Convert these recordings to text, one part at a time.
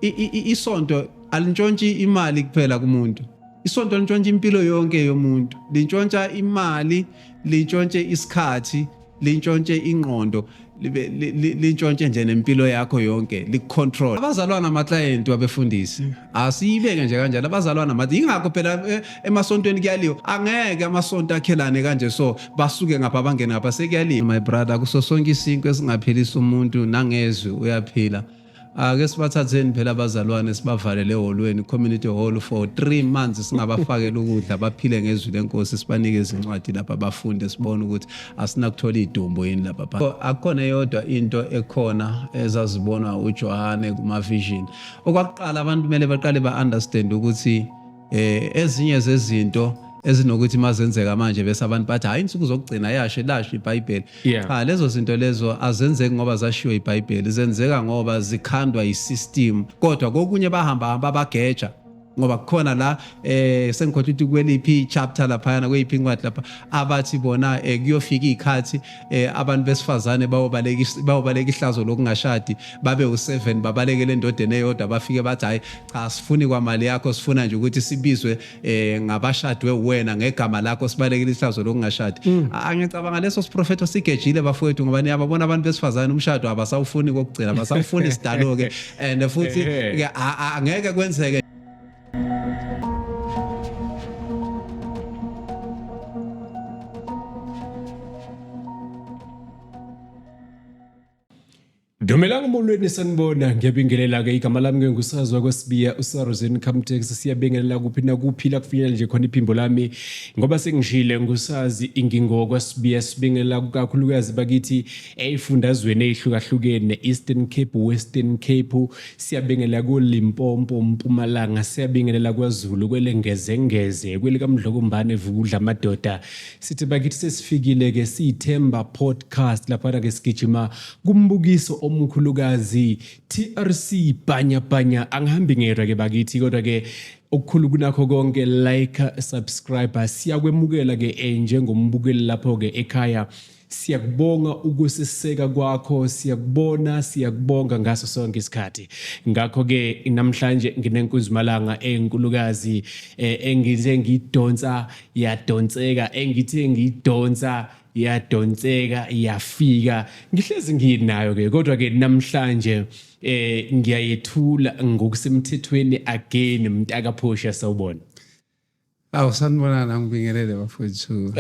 Isonto alintshontshi imali kuphela kumuntu. Isonto lintshontsha impilo yonke yomuntu, lintshontsha imali, lintshontshe isikhathi, lintshontshe ingqondo, lintshontshe nje nempilo yakho yonke, licontrol. Abazalwana amaklayenti wabefundisi, asiyibeke nje kanjalo, abazalwana amathi. Yingakho phela emasontweni kuyaliwa. Angeke amasonto akhelane kanje, so basuke ngapha bangene ngapha, sekuyaliwa. My brother, kuso sonke isinkwa esingaphilisa umuntu nangezwi uyaphila. Ake sibathatheni phela abazalwane, sibavalele ehholweni, community hall, for 3 months, singabafakela ukudla, baphile ngezwi lenkosi, sibanike izincwadi lapha bafunde, sibone ukuthi asinakuthola idumbu yini lapha. Akukhona eyodwa into ekhona ezazibonwa uJohane kuma vision. Okwakuqala, abantu kumele baqale ba-understand ukuthi ezinye zezinto ezinokuthi mazenzeka manje bese abantu bathi, "Hayi, insuku zokugcina, yasho lasho iBhayibheli." Cha, lezo zinto lezo azenzeki ngoba zashiwo iBhayibheli, zenzeka ngoba zikhandwa isystem. Kodwa kokunye bahamba hamba bageja, ngoba kukhona la sengikhohlwa ukuthi kweliphi chapter laphayana, kweyiphi incwadi lapha, abathi bona kuyofika izikhathi abantu besifazane bayobaleka ihlazo lokungashadi, babe u7, babalekele endodeni eyodwa, bafike bathi, "Hayi cha, sifuni kwamali yakho, sifuna nje ukuthi sibizwe ngabashadwe wena ngegama lakho, sibalekele ihlazo lokungashadi." Angicabanga leso siprofetho sigejile, bafowethu, ngoba niyababona abantu besifazane, umshado abasawufuni kokugcina, abasawufuni sidalo ke, and futhi ke angeke kwenzeke. Dumelang, molweni, sanibona. Ngiyabingelela-ke. Igama lami ke ngusazwa kwasibiya uSarozen Income Tax. Siyabingelela kuphi nakuphi la kufinyelela nje khona iphimbo lami, ngoba sengishile ngusazi ingingokwasibiya. Sibingelela kakhulukazi bakithi ey'fundazweni ey'hlukahlukene, Eastern Cape, Western Cape, siyabingelela kuLimpopo, Mpumalanga, siyabingelela kwaZulu, kwelengezengeze, kwelikamdlokombane, vukudla amadoda. Sithi bakithi sesifikile-ke, siyithemba podcast laphana-ke, sigijima kumbukiso omkhulukazi TRC bhanya bhanya. Angihambi ngedwa ke bakithi, kodwa ke okukhulu kunakho konke, like, subscribe. Siyakwemukela ke njengombukeli lapho ke ekhaya. Siyakubonga ukusiseka kwakho, siyakubona, siyakubonga ngaso sonke isikhathi. Ngakho ke namhlanje nginenkuzimalanga enkulukazi engithe ngidonsa yadonseka, engithe ngidonsa yadonseka yafika. Ngihlezi nginayo ke, kodwa ke namhlanje ngiyayethula ngokusemthethweni again. Mntaka Phosha, sawubona. Awu, sanibonana, ngibingelele bafowethu.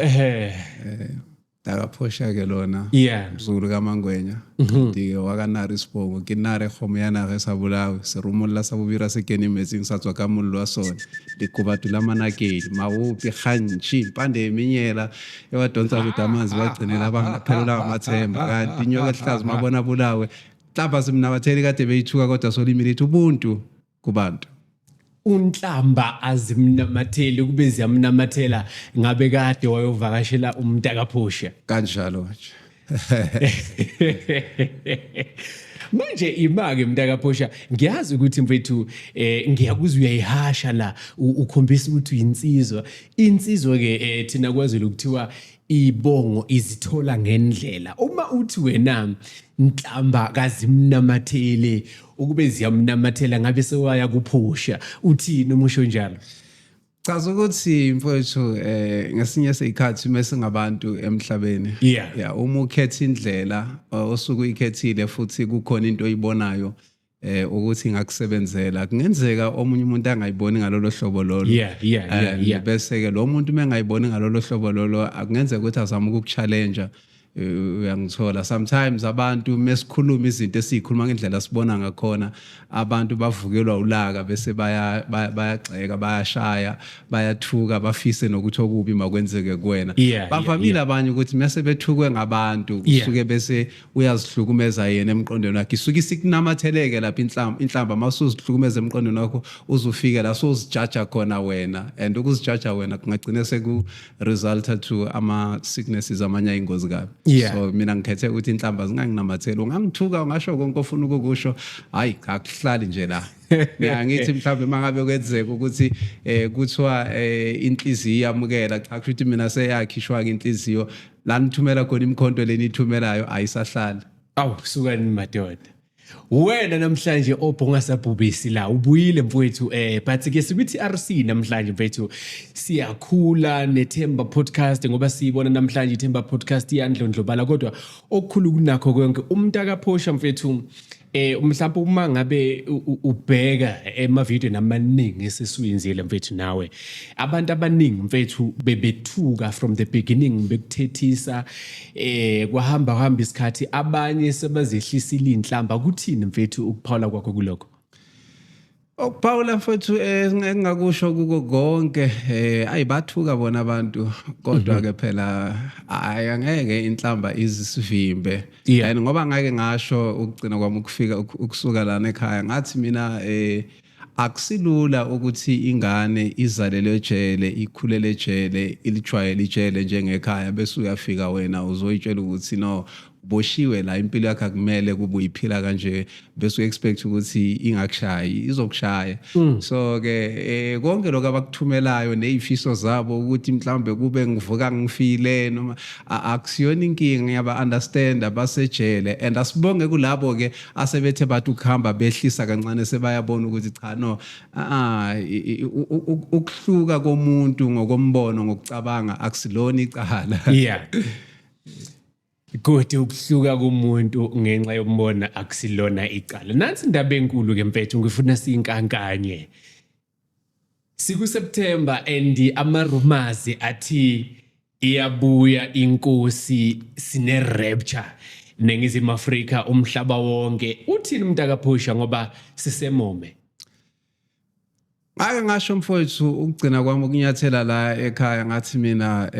Takaphosha ke lona. Mzukulu kaMangwenya. Kanti-ke wakanari isibongo, ke nare kgomo ya naga e sa bolawe, serumolla sa bobira se kene metsing sa tswa ka mollo wa sona, dikobatu la manakedi, maopi, gantši, mpande yeminyela, ewadonsa kude amanzi bagcinela bangaphelelwa amathemba, kanti inyoka ehlaza mabona bulawe. Mhlawumbe simnabatheli kade beyithuka, kodwa solimi lithi ubuntu kubantu. Unhlamba azimnamatheli, kube ziyamnamathela ngabe kade wayovakashela umntakaphosha. Kanjalo nje. Manje ima-ke mntakaphosha, ngiyazi ukuthi mfethu ngiyakuzwa uyayihasha la, ukhombisa ukuthi uyinsizwa. Insizwa-ke thina kwaZulu kuthiwa ibongo izithola ngendlela. Uma uthi wena nhlamba kazimnamatheli, ukube ziyamnamathela ngabe sewaya kuphusha, uthini umusho njalo? Chaza ukuthi mfowethu, ngesinye sezikhathi mesingabantu emhlabeni, yeah, uma ukhetha indlela osuke uyikhethile futhi kukhona into oyibonayo ukuthi ingakusebenzela, kungenzeka omunye umuntu angayiboni ngalolo hlobo lolo. And bese ke lo muntu mengayiboni ngalolo hlobo lolo, akungenzeka ukuthi azame ukukuchallenge, uyangithola? Sometimes abantu mesikhuluma izinto esikhuluma ngendlela sibona ngakhona, abantu bavukelwa ulaka, bese bayagxeka, bayashaya, bayathuka, bafise nokuthi okubi makwenzeke kuwena. Bavamile abanye ukuthi mase bethukwe ngabantu, kusuke bese uyazihlukumeza yena emqondweni wakhe, isuke isikunamatheleke lapha inhlamba. Mase uzihlukumeza emqondweni wakho, uzufike la sozijaja khona wena, and ukuzijaja wena kungagcina seku resulta to ama sicknesses amanye ayingozi kabi. So mina ngikhethe ukuthi inhlamba zinganginamatheli. Ungangithuka, ungasho konke ofuna ukukusho, hayi, akuhlali nje la. Ngithi mhlawumbe mangabe kwenzeka ukuthi kuthiwa inhliziyo iyamukela, cha, kusho ukuthi mina seyakhishwa ke inhliziyo la nithumela khona imikhonto leni ithumelayo, ayisahlali. Awu, sukani madoda. Wena namhlanje obhonga sabhubesi la ubuyile mfowethu, but ke sikwi TRC namhlanje mfowethu, siyakhula neThemba Podcast ngoba siyibona namhlanje iThemba Podcast iyandlondlobala. Kodwa okukhulu kunakho konke, umntakaPhosha mfowethu, mhlawumbe uma ngabe ubheka emavideo namaningi esesiwenzile mfethu nawe, abantu abaningi mfethu bebethuka from the beginning, bekuthethisa, kwahamba hamba isikhathi, abanye sebazehlisile inhlamba. Kuthini mfethu ukuphawula kwakho kulokho? Okuphawula mfethu, engingakusho kuko konke, ayibathuka bona abantu, kodwa ke phela ayi, angeke inhlamba izisivimbe. And ngoba ngake ngasho ukugcina kwami ukufika ukusuka lana ekhaya, ngathi mina akusilula ukuthi ingane izalelwe ejele, ikhulele ejele, ilijwayele ijele njengekhaya, bese uyafika wena uzoyitshela ukuthi no, boshiwe la, impilo yakho akumele kube uyiphila kanje, bese u-expect ukuthi ingakushayi. Izokushaya. So ke konke lokho abakuthumelayo nezifiso zabo ukuthi mhlawumbe kube ngivuka ngifile noma akusiyona inkinga, ngiyaba understand abasejele. And asibonge kulabo ke asebethe bathi ukuhamba behlisa kancane, sebayabona ukuthi cha, no, ukuhluka komuntu ngokombono, ngokucabanga, akusilona icala. Yeah, good. Ukuhluka komuntu ngenxa yombona akusilona icala. Nansi indaba enkulu ke mfethu, ngifuna sinkankanye. Siku September and ama rumors athi iyabuya inkosi, sine rapture Ningizimu Afrika, umhlaba wonke. Uthini umntakaphusha ngoba sisemome? Ngake ngasho mfowethu ukugcina kwami ukunyathela la ekhaya, ngathi mina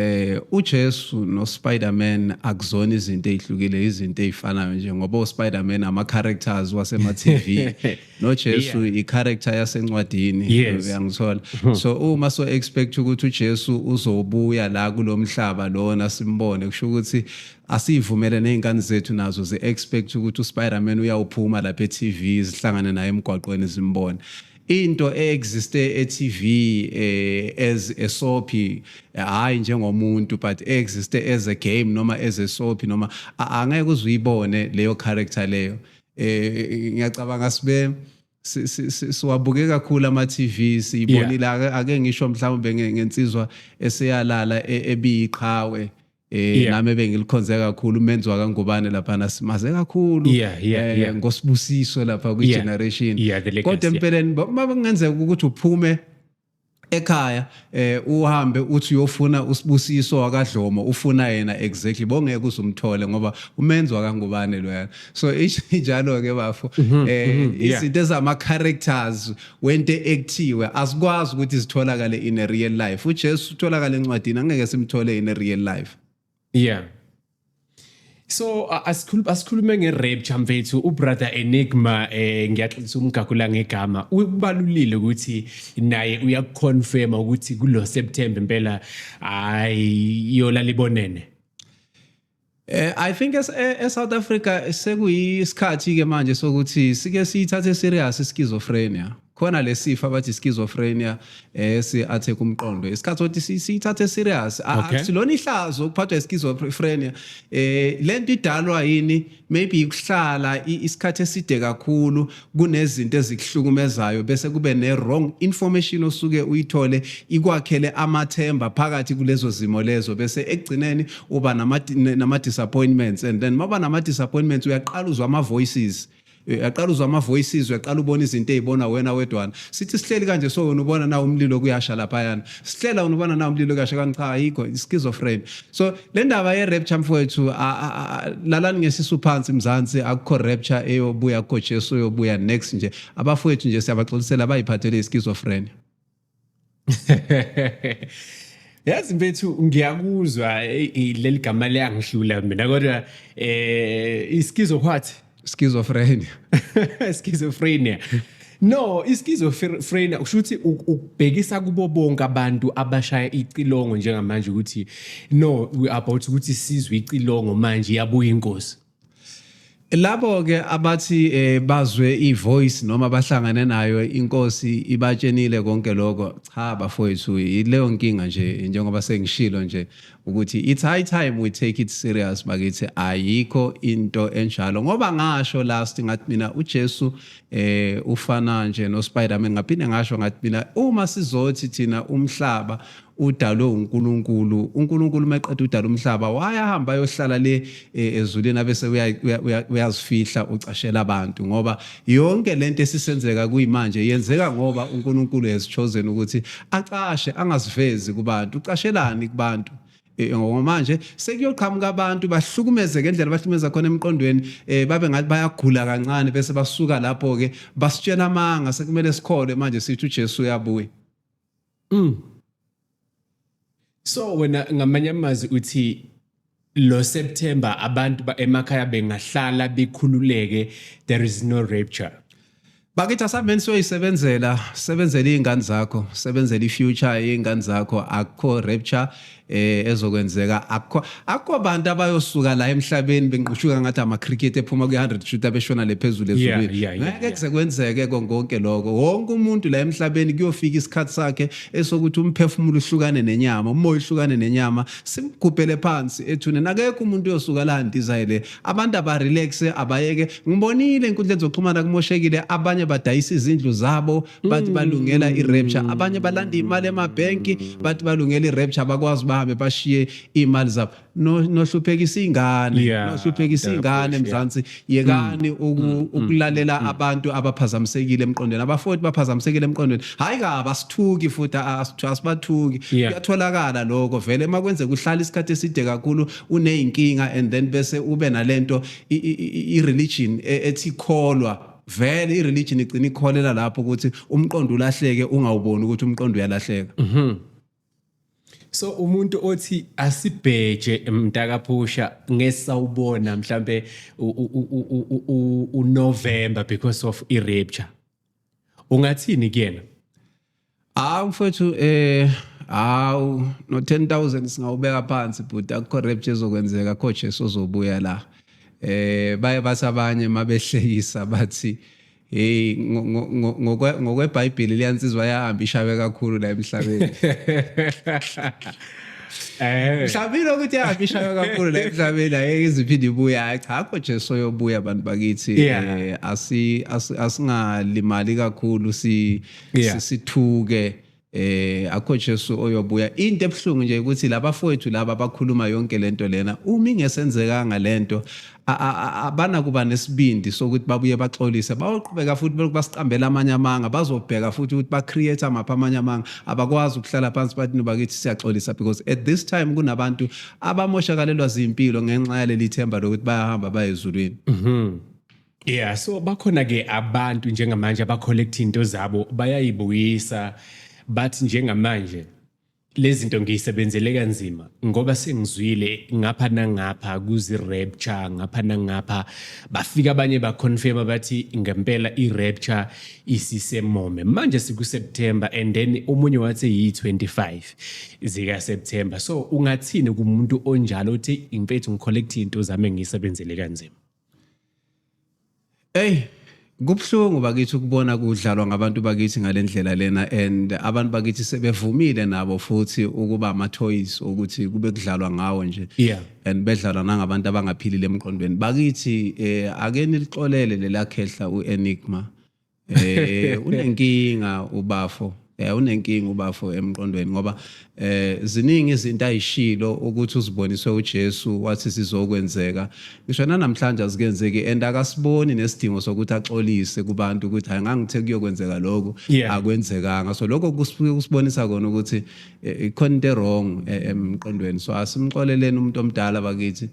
uJesu no Spider-Man akuzona izinto ezihlukile, izinto ezifanayo nje, ngoba uSpider-Man ama characters wasema TV, noJesu i character yasencwadini. Uyangithola? So uma so expect ukuthi uJesu uzobuya la kulomhlaba lona simbone, kusho ukuthi asivumele nezingane zethu nazo zi expect ukuthi uSpider-Man uyawuphuma lapha e-TV, zihlangane naye emgwaqweni, zimbone. Into e-existe e-TV as a soapie, hayi njengomuntu, but existe as a game noma as a soapie noma angeke uzuyibone leyo character leyo. Ngiyacabanga sibe siwabuke kakhulu ama TV, siyibonile. Ake ngisho mhlawumbe ngensizwa eseyalala ebiyiqhawe, nami bengilikhonze kakhulu, uMenziwa kaNgubane lapha, simaze kakhulu ngosibusiso lapha kwi generation. Yeah, the legacy. Kodwa empeleni uma kungenzeka ukuthi uphume ekhaya, uhambe uthi uyofuna uSibusiso wakaDlomo, ufuna yena exactly, bongeke uzumthole ngoba uMenziwa kaNgubane loyana. So injalo ke bafo, izinto ezama characters wento ekuthiwe asikwazi ukuthi zitholakale in a real life. uJesu utholakala encwadini, angeke simthole in a real life. Yeah. So asikhulume nge-rapture mfethu. Ubrother Enigma, ngiyaxolisa umgagula ngegama, ubalulile ukuthi naye uyakuconfirma ukuthi kulo September impela hayi yola libonene. I think as e South Africa sekuyisikhathi ke manje sokuthi sike siyithathe serious schizophrenia. Khona lesifo abathi schizophrenia si attack umqondo. Isikhathi sokuthi siyithathe serious. Akusilona ihlazo ukuphathwa schizophrenia. Lento idalwa yini? Maybe ukuhlala isikhathi eside kakhulu kunezinto ezikuhlukumezayo, bese kube ne wrong information osuke uyithole, ikwakhele amathemba phakathi kulezo zimo lezo, bese ekugcineni uba nama disappointments, and then maba nama disappointments uyaqala uzwa ama voices, uyaqala uzwa ama voices, uyaqala ubona izinto ezibona wena wedwana. Sithi sihleli kanje, so wena ubona na umlilo kuyasha laphayana, sihlela wena ubona na umlilo kuyasha, kanti cha, ayikho, schizophrenia. So le ndaba ye rapture mfowethu, lalani ngesisu phansi Mzansi, akukho rapture eyobuya, akukho Jesu oyobuya next nje. Abafowethu nje siyabaxolisela, bayiphathele schizophrenia. Yazi mfethu, ngiyakuzwa, leli gama liyangihlula mina, kodwa ischizo what? Schizophrenia. Schizophrenia. No, ischizophrenia kusho ukuthi ukubhekisa kubo bonke abantu abashaya icilongo njengamanje ukuthi no, we are about ukuthi sizwe icilongo manje, iyabuya inkosi. Labo ke abathi bazwe ivoice noma bahlangane nayo inkosi ibatshenile konke lokho, cha bafowethu, ileyo nkinga nje, njengoba sengishilo nje ukuthi it's high time we take it serious bakithi. Ayikho into enjalo, ngoba ngasho last ngathi mina uJesu ufana nje no Spider-Man. Ngaphinde ngasho ngathi mina uma sizothi thina umhlaba udalwe uNkulunkulu, uNkulunkulu meqeda udala umhlaba wayahamba ayohlala le ezulwini, abese uyazifihla, ucashela abantu, ngoba yonke lento esisenzeka kuyimanje yenzeka ngoba uNkulunkulu has chosen ukuthi acashe, angazivezi kubantu. Ucashelani kubantu? Ngoba manje sekuyoqhamuka abantu bahlukumeze ngendlela abahlukumeza khona emqondweni, babe ngathi bayagula kancane, bese basuka lapho ke basitshela amanga, sekumele sikholwe manje sithi uJesu uyabuya. So wena ngamanye amazwi uthi lo September abantu emakhaya bengahlala bekhululeke, there is no rapture. Bakithi, asambeni siyoyisebenzela, sebenzela iy'ngane zakho, sebenzela i-future yey'ngane zakho. Akukho rapture ezokwenzeka, akukho bantu abayosuka la emhlabeni benqushuka ngathi ama-cricket ephuma kwi-100 shooter beshona le phezulu ezulwini. Ngeke kuze kwenzeke konke lokho. Wonke umuntu la emhlabeni kuyofika isikhathi sakhe esokuthi umphefumulo uhlukane nenyama, umoya uhlukane nenyama, simgubhele phansi ethuneni. Akekho umuntu uyosuka la ndizayele. Abantu abarelaxe, abayeke. Ngibonile enkundleni zokuxhumana kumoshekile, abanye badayisa izindlu zabo bathi balungela i-rapture, abanye balanda imali emabhenki bathi balungela i-rapture, abakwazi bahambe bashiye imali zabo. No, nohluphekisa ingane, nohluphekisa ingane. Mzansi, yekani ukulalela abantu abaphazamisekile emqondweni. Abafowethu baphazamisekile emqondweni, hayi kabi, asithuki futhi, asibathuki. Kuyatholakala lokho vele makwenzeka uhlala isikhathi eside kakhulu uneyinkinga, and then bese ube nalento i-religion ethi kholwa vele, i-religion igcina ikholela lapho ukuthi umqondo ulahleke, ungawuboni ukuthi umqondo uyalahleka. So umuntu othi asibheje mntakaphusha ngesawubona mhlambe uNovember because of i-rapture, ungathini kuyena? Hawu mfowethu, hawu, no 10,000 singawubeka phansi, but akukho rapture ezokwenzeka, akho Jesu ozobuya la. Baye bathi abanye mabehlekisa bathi, hey, ngokweBhayibheli liyansizwa yahamba ishawe kakhulu la emhlabeni. Mhlawumbe ukuthi yahamba ishawe kakhulu la emhlabeni, ayeke iziphinde ibuye. Hayi cha, akho Jesu oyobuya, abantu bakithi. Asingalimali kakhulu, si sithuke, akho Jesu oyobuya. Into ebhlungu nje ukuthi labafowethu laba abakhuluma yonke lento lena, uma ingesenzekanga lento, abanakuba nesibindi sokuthi babuye baxolise. Bayoqhubeka futhi belokhu basiqambela amanye amanga, bazobheka futhi ukuthi ba-create amaphi amanye amanga. Abakwazi ukuhlala phansi bathi, "No bakithi, siyaxolisa," because at this time kunabantu abamoshakalelwa zimpilo ngenxa yaleli themba lokuthi bayahamba baye ezulwini. Yeah, so bakhona ke abantu njengamanje abacollect into zabo bayayibuyisa, bathi njengamanje lezi zinto ngiyisebenzele kanzima ngoba sengizwile ngapha nangapha kuzi rapture ngapha nangapha. Bafika abanye baconfirm bathi ngempela i-rapture isisemome manje, siku September, and then omunye wathi yi-25 zika September. So ungathini kumuntu onjalo uthi, "Mfethu, ngicollect into zami engiyisebenzele kanzima"? Hey, kubhlungu bakithi ukubona kudlalwa ngabantu bakithi ngalendlela lena, and abantu bakithi sebevumile nabo futhi ukuba ama toys ukuthi kube kudlalwa ngawo nje. And bedlalwa nangabantu abangaphilile emqondweni. Bakithi, ake nilixolele lelakhehla uEnigma. Unenkinga ubafo. Unenkinga ubafo emqondweni, ngoba ziningi izinto ayishilo ukuthi uziboniswe uJesu wathi sizokwenzeka. Ngisho namhlanje azikenzeki, and akasiboni nesidingo sokuthi axolise kubantu ukuthi hayi, ngangithe kuyokwenzeka lokho, akwenzekanga. So lokho kusibonisa kona ukuthi ikhona into wrong emqondweni. So asimxoleleni umuntu omdala bakithi,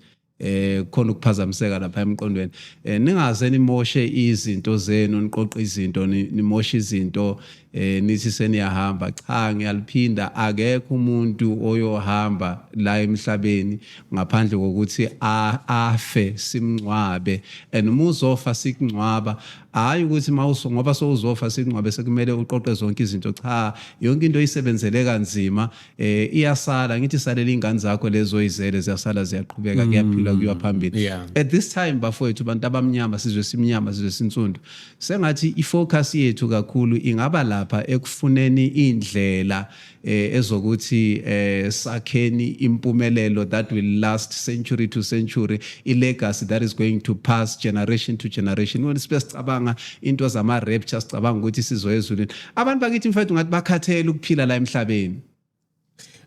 khona ukuphazamiseka lapha emqondweni. Ningaze nimoshe izinto zenu, niqoqe izinto, nimoshe izinto, nithi seniyahamba. Cha, ngiyaliphinda, akekho umuntu oyohamba la emhlabeni ngaphandle kokuthi afe simngcwabe, and uma uzofa sikungcwaba. Hayi ukuthi mawuso ngoba sowuzofa singcwabe sekumele uqoqe zonke izinto. Cha, yonke into oyisebenzele kanzima iyasala. Ngithi salela ingane zakho lezo oyizele, ziyasala, ziyaqhubeka, kuyaphilwa, kuyiwa phambili. At this time, bafowethu, bantu abamnyama, sizwe simnyama, sizwe sinsundu, sengathi ifocus yethu kakhulu ingaba lapha ekufuneni indlela ezokuthi sakheni impumelelo that will last century to century, i-legacy that is going to pass generation to generation. Wena sibe sicabanga into zama rapture, sicabanga ukuthi sizoya ezulwini. Abantu bakithi, mfethu, ngathi bakhathele ukuphila la emhlabeni.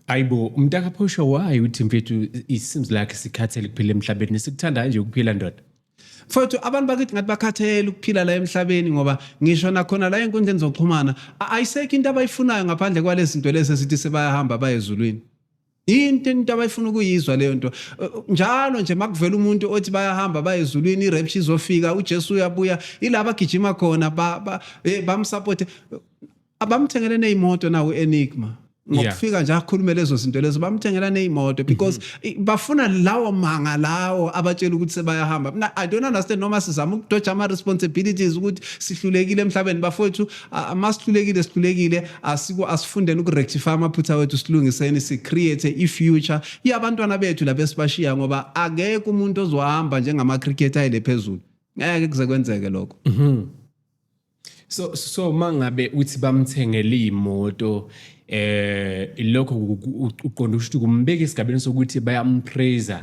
Ayibo, umntakaphosha, why uthi, mfethu, it seems like sikhathele kuphila emhlabeni? Sikuthanda nje ukuphila, ndoda. Mfowethu, abantu bakithi ngathi bakhathele ukuphila la emhlabeni, ngoba ngisho nakhona la enkundleni zokuxhumana ayisekho into abayifunayo ngaphandle kwalezi zinto lezi esithi sebayahamba baye ezulwini. Into abayifuna ukuyizwa leyo nto. Njalo nje makuvela umuntu othi bayahamba baye ezulwini, i-rapture izofika, uJesu uyabuya, ilaba agijima khona bamsupport, abamthengele neyimoto nawo Enigma. Ngokufika nje akhulume lezo zinto lezo, bamthengela neyimoto because bafuna lawo manga lawo abatshela ukuthi sebayahamba. Mina I don't understand noma sizama ukudoja ama responsibilities ukuthi sihlulekile emhlabeni. Bafowethu, masihlulekile, sihlulekile. Asiko asifundeni ukurectify amaphutha wethu, silungiseni, si-create i-future yabantwana bethu laba esibashiya, ngoba akekho umuntu ozohamba njengama cricketer ayile phezulu. Ngeke kuze kwenzeke lokho. So mangabe uthi bamthengele imoto, lokho uqonda ukuthi kumbeka esigabeni sokuthi bayampraise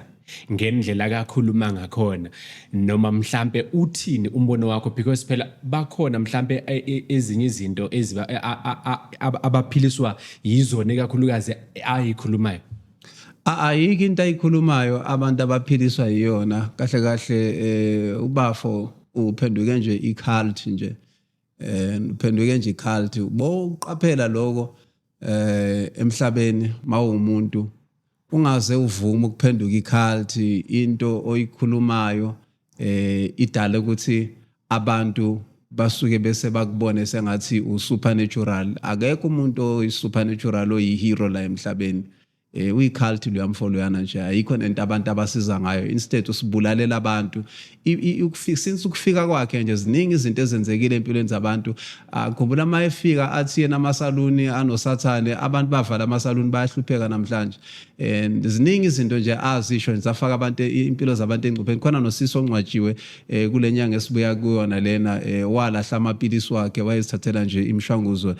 ngendlela akakhuluma ngakhona, noma mhlambe uthini umbono wakho? Because phela bakhona mhlambe ezinye izinto eziba abaphiliswa yizona ikakhulukazi ayikhulumayo. Ayikho into ayikhulumayo abantu abaphiliswa yiyona. Kahle kahle, ubafo uphenduke nje i-cult nje, uphenduke nje i-cult. Bo uqaphela lokho emhlabeni, mawumuntu ungaze uvume ukuphenduka i-cult, into oyikhulumayo idala ukuthi abantu basuke bese bakubone sengathi u-supernatural. Akekho umuntu oyi-supernatural, oyi-hero la emhlabeni. Uyi-cult luyamfo loyana nje, ayikho nento abantu abasiza ngayo, instead usibulalela abantu. Since ukufika kwakhe nje, ziningi izinto ezenzekile empilweni zabantu. Khumbula uma efika athi yena amasaluni anosathane, abantu bavala amasaluni, bayahlupheka namhlanje. And ziningi izinto nje azisho nje zafaka abantu, impilo zabantu engcupheni. Khona nosisi ongcwatshiwe kule nyanga esibuya kuyona lena, walahla amapilisi wakhe, wayezithathela nje imishwanguzo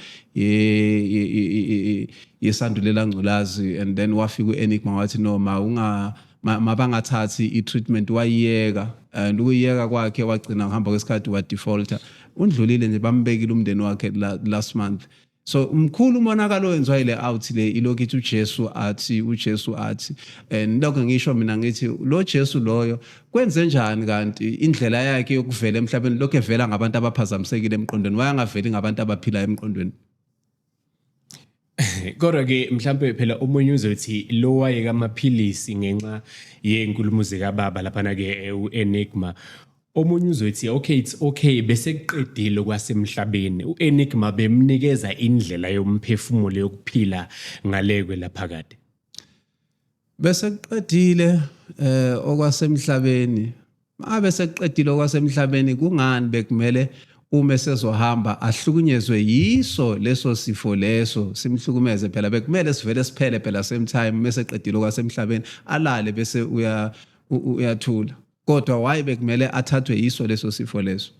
yesandulela ngculazi, and then wafika u-Enigma wathi no, ma unga mabangathathi i-treatment, wayiyeka. And ukuyiyeka kwakhe wagcina ngihamba kwesikhathi wadefaulta, undlulile nje, bambekile umndeni wakhe last month. So umkhulu umonakalo wenziwa ile out le ilokhu ithi uJesu athi, uJesu athi. And lokho ngisho mina ngithi lo Jesu loyo kwenze njani kanti indlela yakhe yokuvela emhlabeni lokho evela ngabantu abaphazamisekile emqondweni, wayangaveli ngabantu abaphila emqondweni? Kodwa ke mhlambe phela omunye uzothi lo wayeka amaphilisi ngenxa yenkulumo zikababa laphana ke uEnigma. Omunye uzothi okay, it's okay, bese kuqedile kwasemhlabeni, uEnigma bemnikeza indlela yomphefumulo yokuphila ngale kwelaphakade. Bese kuqedile okwasemhlabeni. Mabe sekuqedile okwasemhlabeni, kungani bekumele uma sezohamba ahlukunyezwe yiso leso sifo leso, simhlukumeze? Phela bekumele sivele siphele phela same time mase qedile okwasemhlabeni, alale bese uya uyathula. Kodwa why bekumele athathwe yiso leso sifo leso?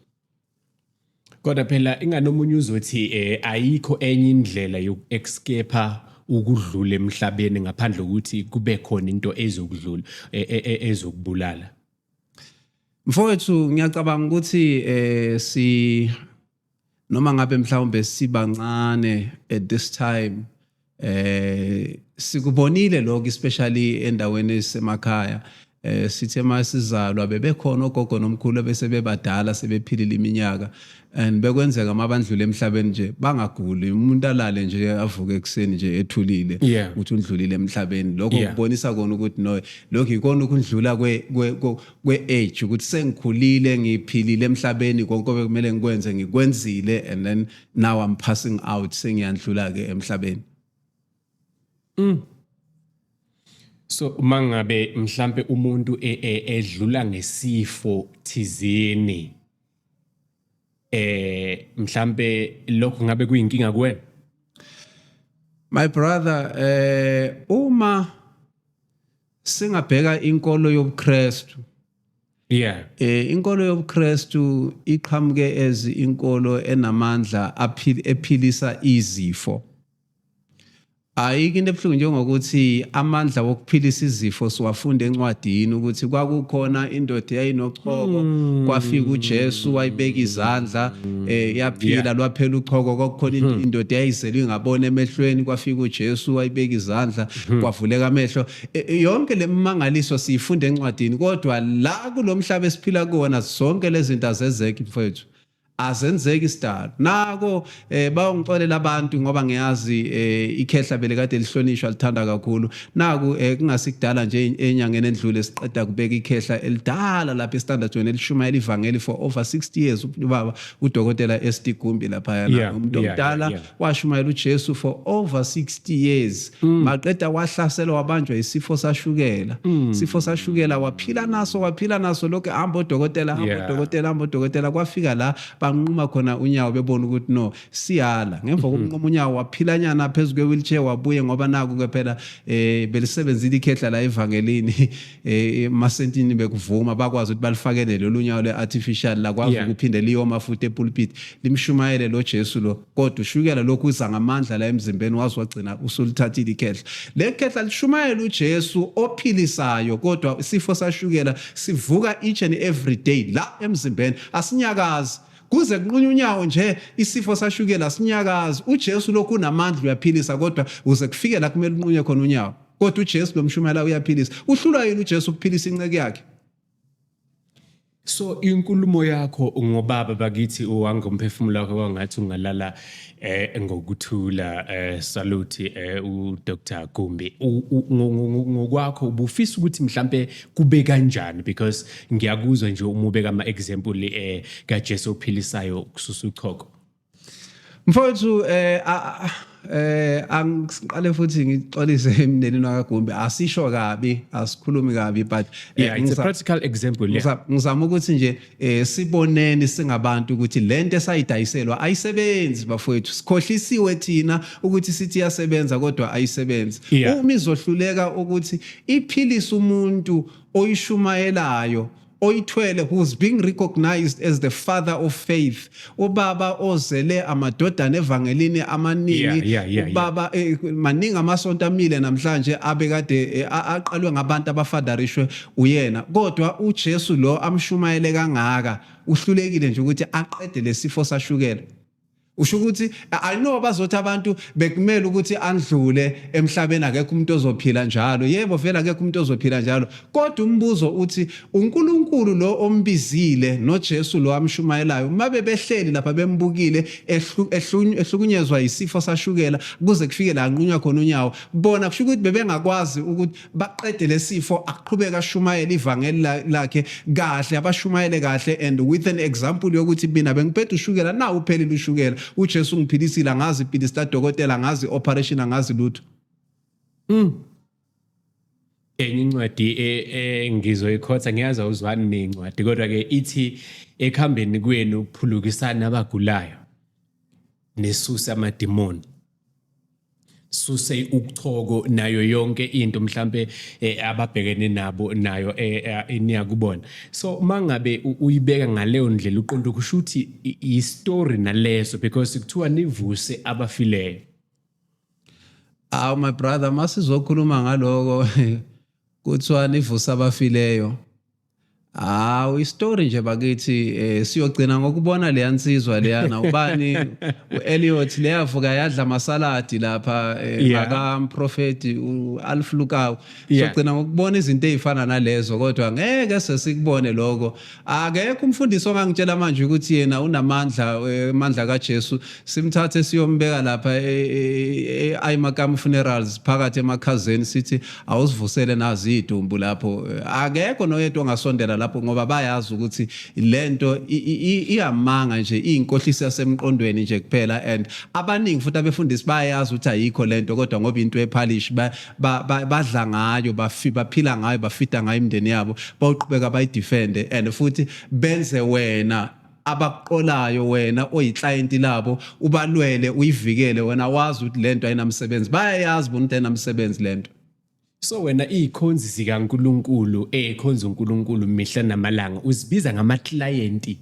Kodwa phela inganomunye uzothi ayikho enye indlela yoku-escape ukudlula emhlabeni ngaphandle kokuthi kube khona into ezokudlula ezokubulala. Mfowethu, ngiyacabanga ukuthi si noma ngabe mhlawumbe sibancane at this time, sikubonile lokho, especially endaweni esemakhaya. Sithe masizalwa bebekhona ogogo nomkhulu bese bebadala, sebephilile iminyaka, and bekwenzeka mabandlule emhlabeni nje bangaguli, umuntu alale nje, avuke ekuseni nje ethulile ukuthi undlulile emhlabeni. Lokho kubonisa kona ukuthi no, lokho ikona ukundlula kwe age, ukuthi sengikhulile, ngiphilile emhlabeni, konke obekumele ngikwenze ngikwenzile, and then now I'm passing out, sengiyandlula ke emhlabeni. So mangabe mhlambe umuntu edlula ngesifo thizeni. Mhlambe lokho ngabe kuyinkinga kuwena? My brother, uma singabheka inkolo yobuKristu, inkolo yobuKristu iqhamuke as inkolo enamandla ephilisa izifo. Ayikho into ebuhlungu njengokuthi amandla wokuphilisa izifo siwafunda encwadini, ukuthi kwakukhona indoda eyayinochoko, kwafika uJesu wayibeka izandla, yaphila, lwaphela uchoko. Kwakukhona indoda eyayizele ingabona emehlweni, kwafika uJesu wayibeka izandla, kwavuleka amehlo. Yonke le mimangaliso siyifunda encwadini, kodwa la kulomhlaba esiphila kuwona zonke lezi zinto azenzeki, mfowethu, azenzeki sidalo. Nako bayongixolela abantu ngoba ngiyazi ikhehla belikade lihlonishwa, lithanda kakhulu. Naku kungasikudala nje, enyangeni endlule, siqeda kubeka ikhehla elidala lapha eStanderton elishumayela ivangeli for over 60 years, ubaba udokotela ST Gumbi lapha, umuntu omdala, washumayela uJesu for over 60 years. Maqeda wahlaselwa, wabanjwa isifo sashukela. Sifo sashukela waphila naso, waphila naso lokho, hamba odokotela, hamba odokotela, hamba odokotela, kwafika la banquma khona unyawo, bebona ukuthi no, siyala. Ngemva kokunquma unyawo waphilanyana phezu kwe-wheelchair, wabuye ngoba naku ke phela belisebenzile ikhehla la evangelini, emasentini bekuvuma, bakwazi ukuthi balifakele lolu nyawo le-artificial, lakwazi ukuphinde liyoma futhi epulpit, limshumayele lo Jesu lo. Kodwa ushukela lokhu uza ngamandla la emzimbeni, wazi wagcina usulithathile ikhehla. Le khehla lishumayela uJesu ophilisayo, kodwa isifo sashukela sivuka each and every day la emzimbeni, asinyakazi kuze kunqunywe unyawo nje. Isifo sashukela sinyakazi. UJesu lokhu unamandla, uyaphilisa, kodwa uze kufike la kumele unqunywe khona unyawo, kodwa uJesu lo mshumayela uyaphilisa. Uhlulwa yini uJesu ukuphilisa inceke yakhe? So inkulumo yakho ngobaba bakithi uwangomphefumulo wakho kwangathi ungalala ngokuthula, salute u Dr Gumbi. Ngokwakho ubufisa ukuthi mhlambe kube kanjani? Because ngiyakuzwa nje uma ubeka ama example kaJesu ophilisayo kususa uchoko. Mfowethu, angiqale futhi ngixolise emndenini wakaGumbi. Asisho kabi, asikhulumi kabi, but Yeah, it's a practical example, yeah. Ngizama ukuthi nje siboneni singabantu ukuthi lento esayidayiselwa ayisebenzi, bafowethu. Sikhohlisiwe thina ukuthi sithi iyasebenza, kodwa ayisebenzi. Uma izohluleka ukuthi iphilise umuntu oyishumayelayo, oyithwele, who's being recognized as the father of faith, ubaba ozele amadodana evangelini amaningi, ubaba, maningi amasonto amile namhlanje abekade aqalwe ngabantu abafatherishwe uyena, kodwa uJesu lo amshumayele kangaka uhlulekile nje ukuthi aqede lesifo sashukela. Usho ukuthi, I know bazothi abantu bekumele ukuthi andlule emhlabeni, akekho umuntu ozophila njalo. Yebo, vele akekho umuntu ozophila njalo, kodwa umbuzo uthi uNkulunkulu lo ombizile noJesu lo amshumayelayo, mabe behleli lapha bembukile ehlukunyezwa isifo sashukela kuze kufike la anqunywa khona unyawo, bona kusho ukuthi bebengakwazi ukuthi baqede lesifo, aqhubeka ashumayele ivangeli lakhe kahle, abashumayele kahle and with an example yokuthi mina bengiphethe ushukela, nawu uphelile ushukela, uJesu ungiphilisile, angazi ipilisi ladokotela, angazi operation, angazi lutho. Enye incwadi engizoyikhotha, ngiyazi awuzwani nencwadi, kodwa ke ithi ekuhambeni kwenu phulukisana abagulayo, nesuse amadimoni, suse ukuchoko nayo yonke into mhlambe ababhekene nabo nayo niyakubona. So mangabe uyibeka ngaleyo ndlela, uqonda ukusho ukuthi i-story naleso, because kuthiwa nivuse abafileyo. Aw, my brother, masizokhuluma ngaloko kuthiwa nivusa abafileyo. Hawu, istory nje bakithi, siyogcina ngokubona leya nsizwa leyana, ubani, uElliot, leyavuka yadla amasaladi lapha akamprofeti uAlf Lukau. Siyogcina ngokubona izinto ezifana nalezo, kodwa ngeke sesikubone lokho. Akekho umfundisi ongangitshela manje ukuthi yena unamandla, amandla kaJesu, simthathe siyombeka lapha eAyimakam Funerals phakathi emakhazeni, sithi awusivusele nazi idumbu lapho. Akekho noyedwa ongasondela lapho, ngoba bayazi ukuthi lento iyamanga nje, iyinkohliso yasemqondweni nje kuphela. And abaningi futhi abefundisi bayazi ukuthi ayikho lento, kodwa ngoba into ephalish badla ngayo, baphila ngayo, bafida ngayo imindeni yabo, bawuqhubeka bayidefende and futhi benze wena. Abakuqolayo wena oyiclient labo, ubalwele, uyivikele. Wena wazi ukuthi lento ayinamsebenzi, bayayazi bona ukuthi ayinamsebenzi lento. So wena izikhonzi zikaNkuluNkulu ekhonza uNkulunkulu mihla namalanga uzibiza ngama-client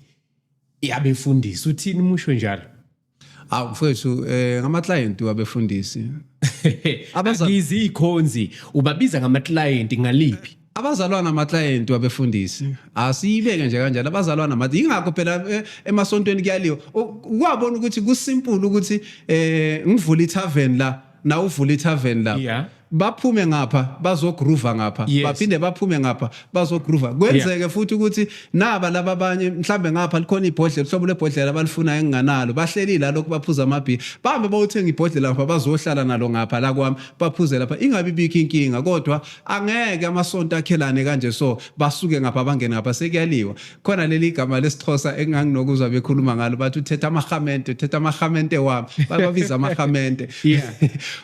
yabefundisi, uthini umusho njalo? Awu mfowethu, ngama-client wabefundisi. Abazikhonzi ubabiza ngama-client ngaliphi? Abazalwana ama-client wabefundisi, asiyibeke nje kanjalo. Abazalwana ama ingakho phela emasontweni kuyaliwa. Kwabona ukuthi kusimple ukuthi ngivule itavern la, na uvule itavern la, baphume ngapha bazogroova ngapha, baphinde baphume ngapha bazogroova. Kwenzeke futhi ukuthi naba laba abanye mhlambe ngapha likhona ibhodlela, uhlobo lwebhodlela abalifunayo enginganalo, bahleli la lokhu baphuza amabhiya, bahambe bawuthenga ibhodlela ngapha, bazohlala nalo ngapha la kwami, baphuze lapha, ingabi bikho inkinga. Kodwa angeke amasonto akhelane kanje, so basuke ngapha bangene ngapha, sekuyaliwa khona. Leli gama lesiXhosa enganginokuzwa bekhuluma ngalo, bathi uthetha amahamente, uthetha amahamente wami, bababiza amahamente.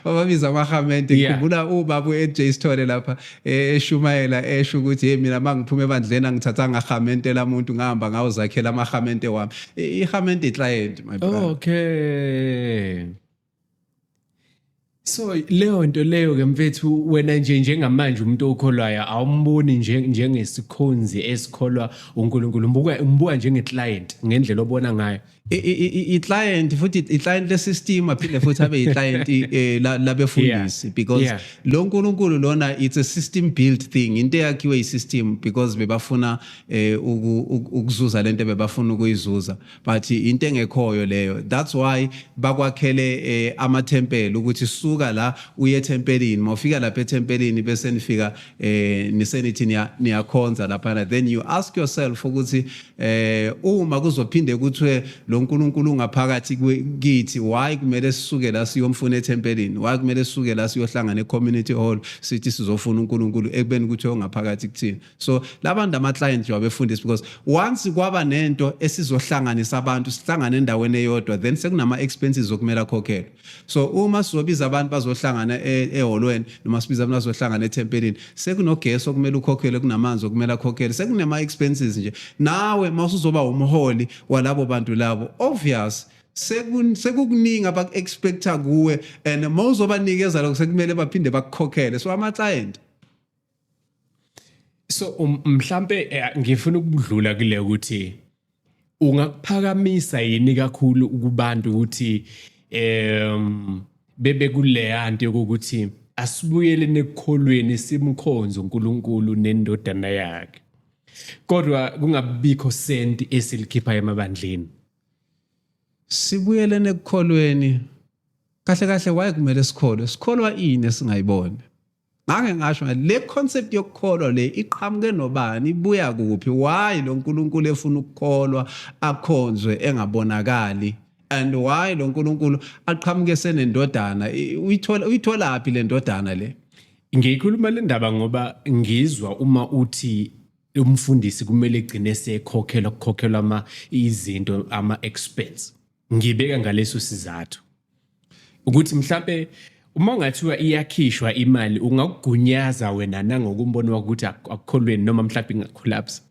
Bababiza amahamente. Ngikhumbula ubaba u-AJ Sithole lapha eshumayela, esho ukuthi, "Hey, mina mangiphuma ebandleni angithathanga hamente lamuntu, ngihamba ngawozakhela amahamente wami." Ihamente i-client, my brother. Okay. So leyo nto leyo ke mfethu, wena nje njengamanje umuntu okholwayo awumboni nje njengesikhonzi esikholwa uNkulunkulu, umbuka njenge-client ngendlela obona ngayo? I-client, futhi i-client le-system, aphinde futhi abe i-client labefundisi because lo nkulunkulu lona, it's a system built thing, into eyakhiwe i-system because bebafuna ukuzuza lento bebafuna ukuyizuza, but into engekhoyo leyo. That's why bakwakhele amathempeli ukuthi suka la uye ethempelini, mawufika lapha ethempelini bese nifika nisenithi niyakhonza laphana. Then you ask yourself ukuthi uma kuzophinde kuthiwe lo nkulunkulu ungaphakathi kithi, why kumele sisuke la siyomfuna ethempelini? Why kumele sisuke la siyohlangana e-community hall sithi sizofuna uNkulunkulu ekubeni kuthiwe ungaphakathi kuthina? So labantu ama-client nje wabefundisi, because once kwaba nento esizohlanganisa abantu, sihlangane endaweni eyodwa, then sekunama-expenses okumele akhokhelwe. So uma sizobiza abantu bazohlangana eholweni noma sibiza abantu bazohlangana ethempelini, sekunogesi okumele ukhokhelwe, kunamanzi okumele akhokhelwe, sekunama-expenses nje. Nawe mawusuzoba umholi walabo bantu labo, obvious sekukuningi abaku-expecta kuwe, and mawuzobanikeza lokho sekumele baphinde bakukhokhele. So ama-client. So mhlambe ngifuna ukudlula kule ukuthi ungakuphakamisa yini kakhulu kubantu ukuthi bebe kuleya nto yokuthi asibuyele nekukholweni, simkhonze uNkulunkulu nendodana yakhe, kodwa kungabikho senti esilikhipha emabandleni? Sibuyele nekukholweni, kahle kahle why kumele sikholwe? Sikholwa ini esingayiboni? Ngake ngasho le concept yokukholwa le iqhamuke nobani, ibuya kuphi? Why lo nkulunkulu efuna ukukholwa, akhonzwe, engabonakali? And why lo nkulunkulu aqhamuke senendodana? Uyithola, uyitholaphi le ndodana le? Ngiyikhuluma le ndaba ngoba ngizwa uma uthi umfundisi kumele egcine sekhokhelwa, kukhokhelwa ama izinto, ama expense. Ngibeka ngaleso sizathu ukuthi mhlambe uma ungathiwa iyakhishwa imali, ungakugunyaza wena nangokumbono wakho ukuthi akukholweni noma mhlawumbe ingacollapse?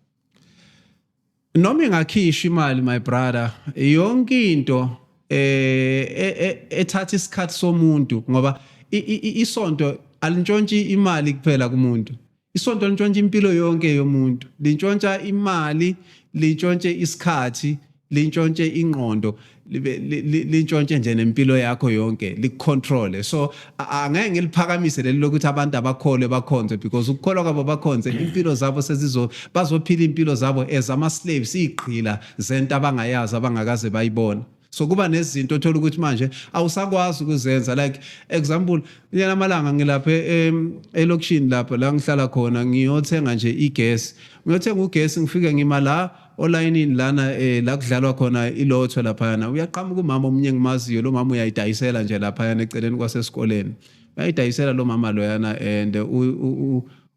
Noma ingakhishwa imali, my brother, yonke into ethatha isikhathi somuntu, ngoba isonto alintshontshi imali kuphela kumuntu, isonto lintshontsha impilo yonke yomuntu, lintshontsha imali, lintshontshe isikhathi, lintshontshe ingqondo, lintshontshe nje nempilo yakho yonke, likucontrol. So angeke ngiliphakamise leli lokuthi abantu abakholwe bakhonze, because ukukholwa kwabo bakhonze, impilo zabo sezizo bazophila impilo zabo as ama slaves, igqila zento abangayazi, abangakaze bayibona. So kuba nezinto othola ukuthi manje awusakwazi ukuzenza. Like example, yena amalanga ngilapha elokishini lapha la ngihlala khona, ngiyothenga nje igesi, ngiyothenga ugesi, ngifike ngima la olayinini lana la kudlalwa khona ilotho laphayana. Uyaqhamuka umama omunye engimaziyo. Lo mama uyayidayisela nje laphayana eceleni kwasesikoleni, uyayidayisela lo mama loyana, and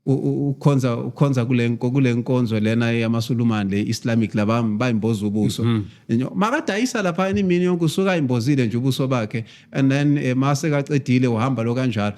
ukhonza kule nkonzo lena yamaSulumane le Islamic, laba bayimboza ubuso. Makadayisa lapha imini yonke usuka ayimbozile nje ubuso bakhe, and then mase kacedile uhamba lo kanjalo.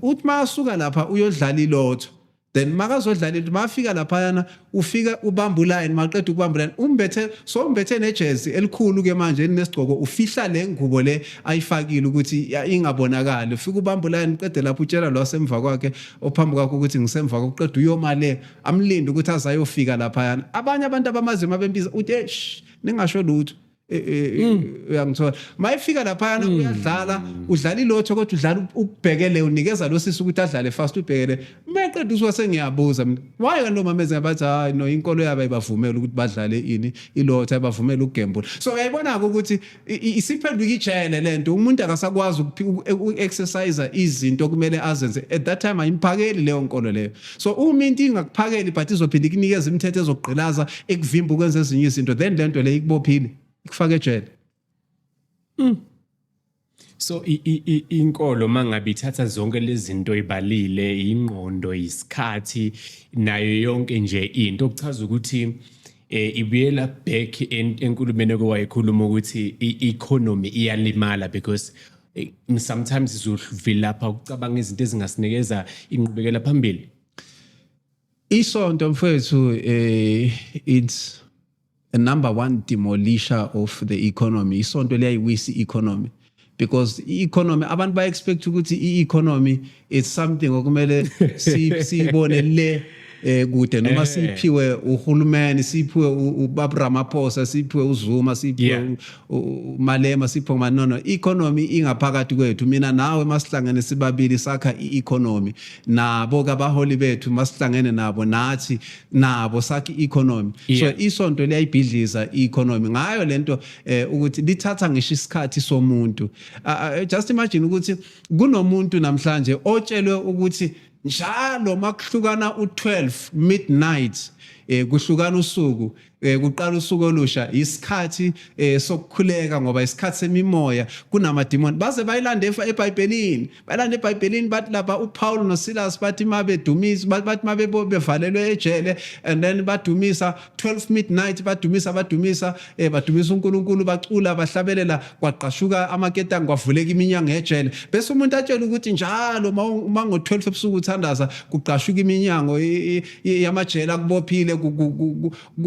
Uthi masuka lapha uyodlala ilotho. Then makazodlala into, mafika laphayana, ufika ubamba uline, maqeda ukubamba uline, umbethe, so umbethe nejezi elikhulu ke manje elinesigcoko, ufihla le ngubo le ayifakile ukuthi ingabonakali. Ufika ubamba uline, qede lapho utshela lo semva kwakhe, ophambi kwakhe, ukuthi ngisemva kwakho. Qeda uyoma le, amlinde ukuthi azayofika laphayana. Abanye abantu abamaziyo mabembiza uthi, "Eh, shh, ningasho lutho." Uyangithola? Mayifika laphayana, uyadlala, udlala ilotho, kodwa udlala ukubhekele, unikeza lo sisi ukuthi adlale fast, ubhekele. Maqeda usuka, sengiyabuza mina, why kanti lo mama bathi, hayi no, inkolo yabo ayibavumela ukuthi badlale ini, ilotho, ayibavumela ukugembula. So uyayibona-ke ukuthi isiphenduka ijele lento. Umuntu akasakwazi uku-exercise izinto okumele azenze at that time, ayimphakeli leyo nkolo leyo. So uma into ingakuphakeli but izophinda ikunikeza imithetho ezokugqilaza, ekuvimba ukwenza ezinye izinto, then lento leyo ikubophile, ikufake ejele. So inkolo mangabe ithatha zonke lezi zinto ibalile, ingqondo, isikhathi, nayo yonke nje into, okuchaza ukuthi ibuyela back enkulumeni okwayikhuluma ukuthi i-economy iyalimala because sometimes izovilapha ukucabanga izinto ezingasinikeza inqubekela phambili. Isonto, mfowethu, it's a number one demolisher of the economy. Isonto liyayiwisa i-economy because i-economy, abantu ba-expect ukuthi i-economy is something okumele siyibone le kude noma siphiwe uhulumeni, siphiwe ubaba Ramaphosa, siphiwe uZuma, siphiwe uMalema, siphiwe Manono. Economy ingaphakathi kwethu, mina nawe. Masihlangene sibabili, sakha i-economy. Nabo kabaholi bethu, masihlangene nabo, nathi nabo, sakha i-economy. So isonto liyayibhidliza i-economy ngayo lento ukuthi lithatha ngisho isikhathi somuntu. Just imagine ukuthi kunomuntu namhlanje otshelwe ukuthi njalo makuhlukana u12 midnight, kuhlukana usuku, kuqala usuku olusha, isikhathi sokukhuleka, ngoba isikhathi semimoya, kunamadimoni. Baze bayilande eBhayibhelini, bayilande eBhayibhelini. Bathi lapha uPaul noSilas, bathi mabedumisa, bathi mabe bevalelwe ejele and then badumisa 12 midnight, badumisa, badumisa, badumisa uNkulunkulu, bacula, bahlabelela, kwaqashuka amaketanga, kwavuleka iminyango ejele. Bese umuntu atshela ukuthi njalo uma ngo12 ebusuku uthandaza, kuqashuka iminyango yamajele akubophile,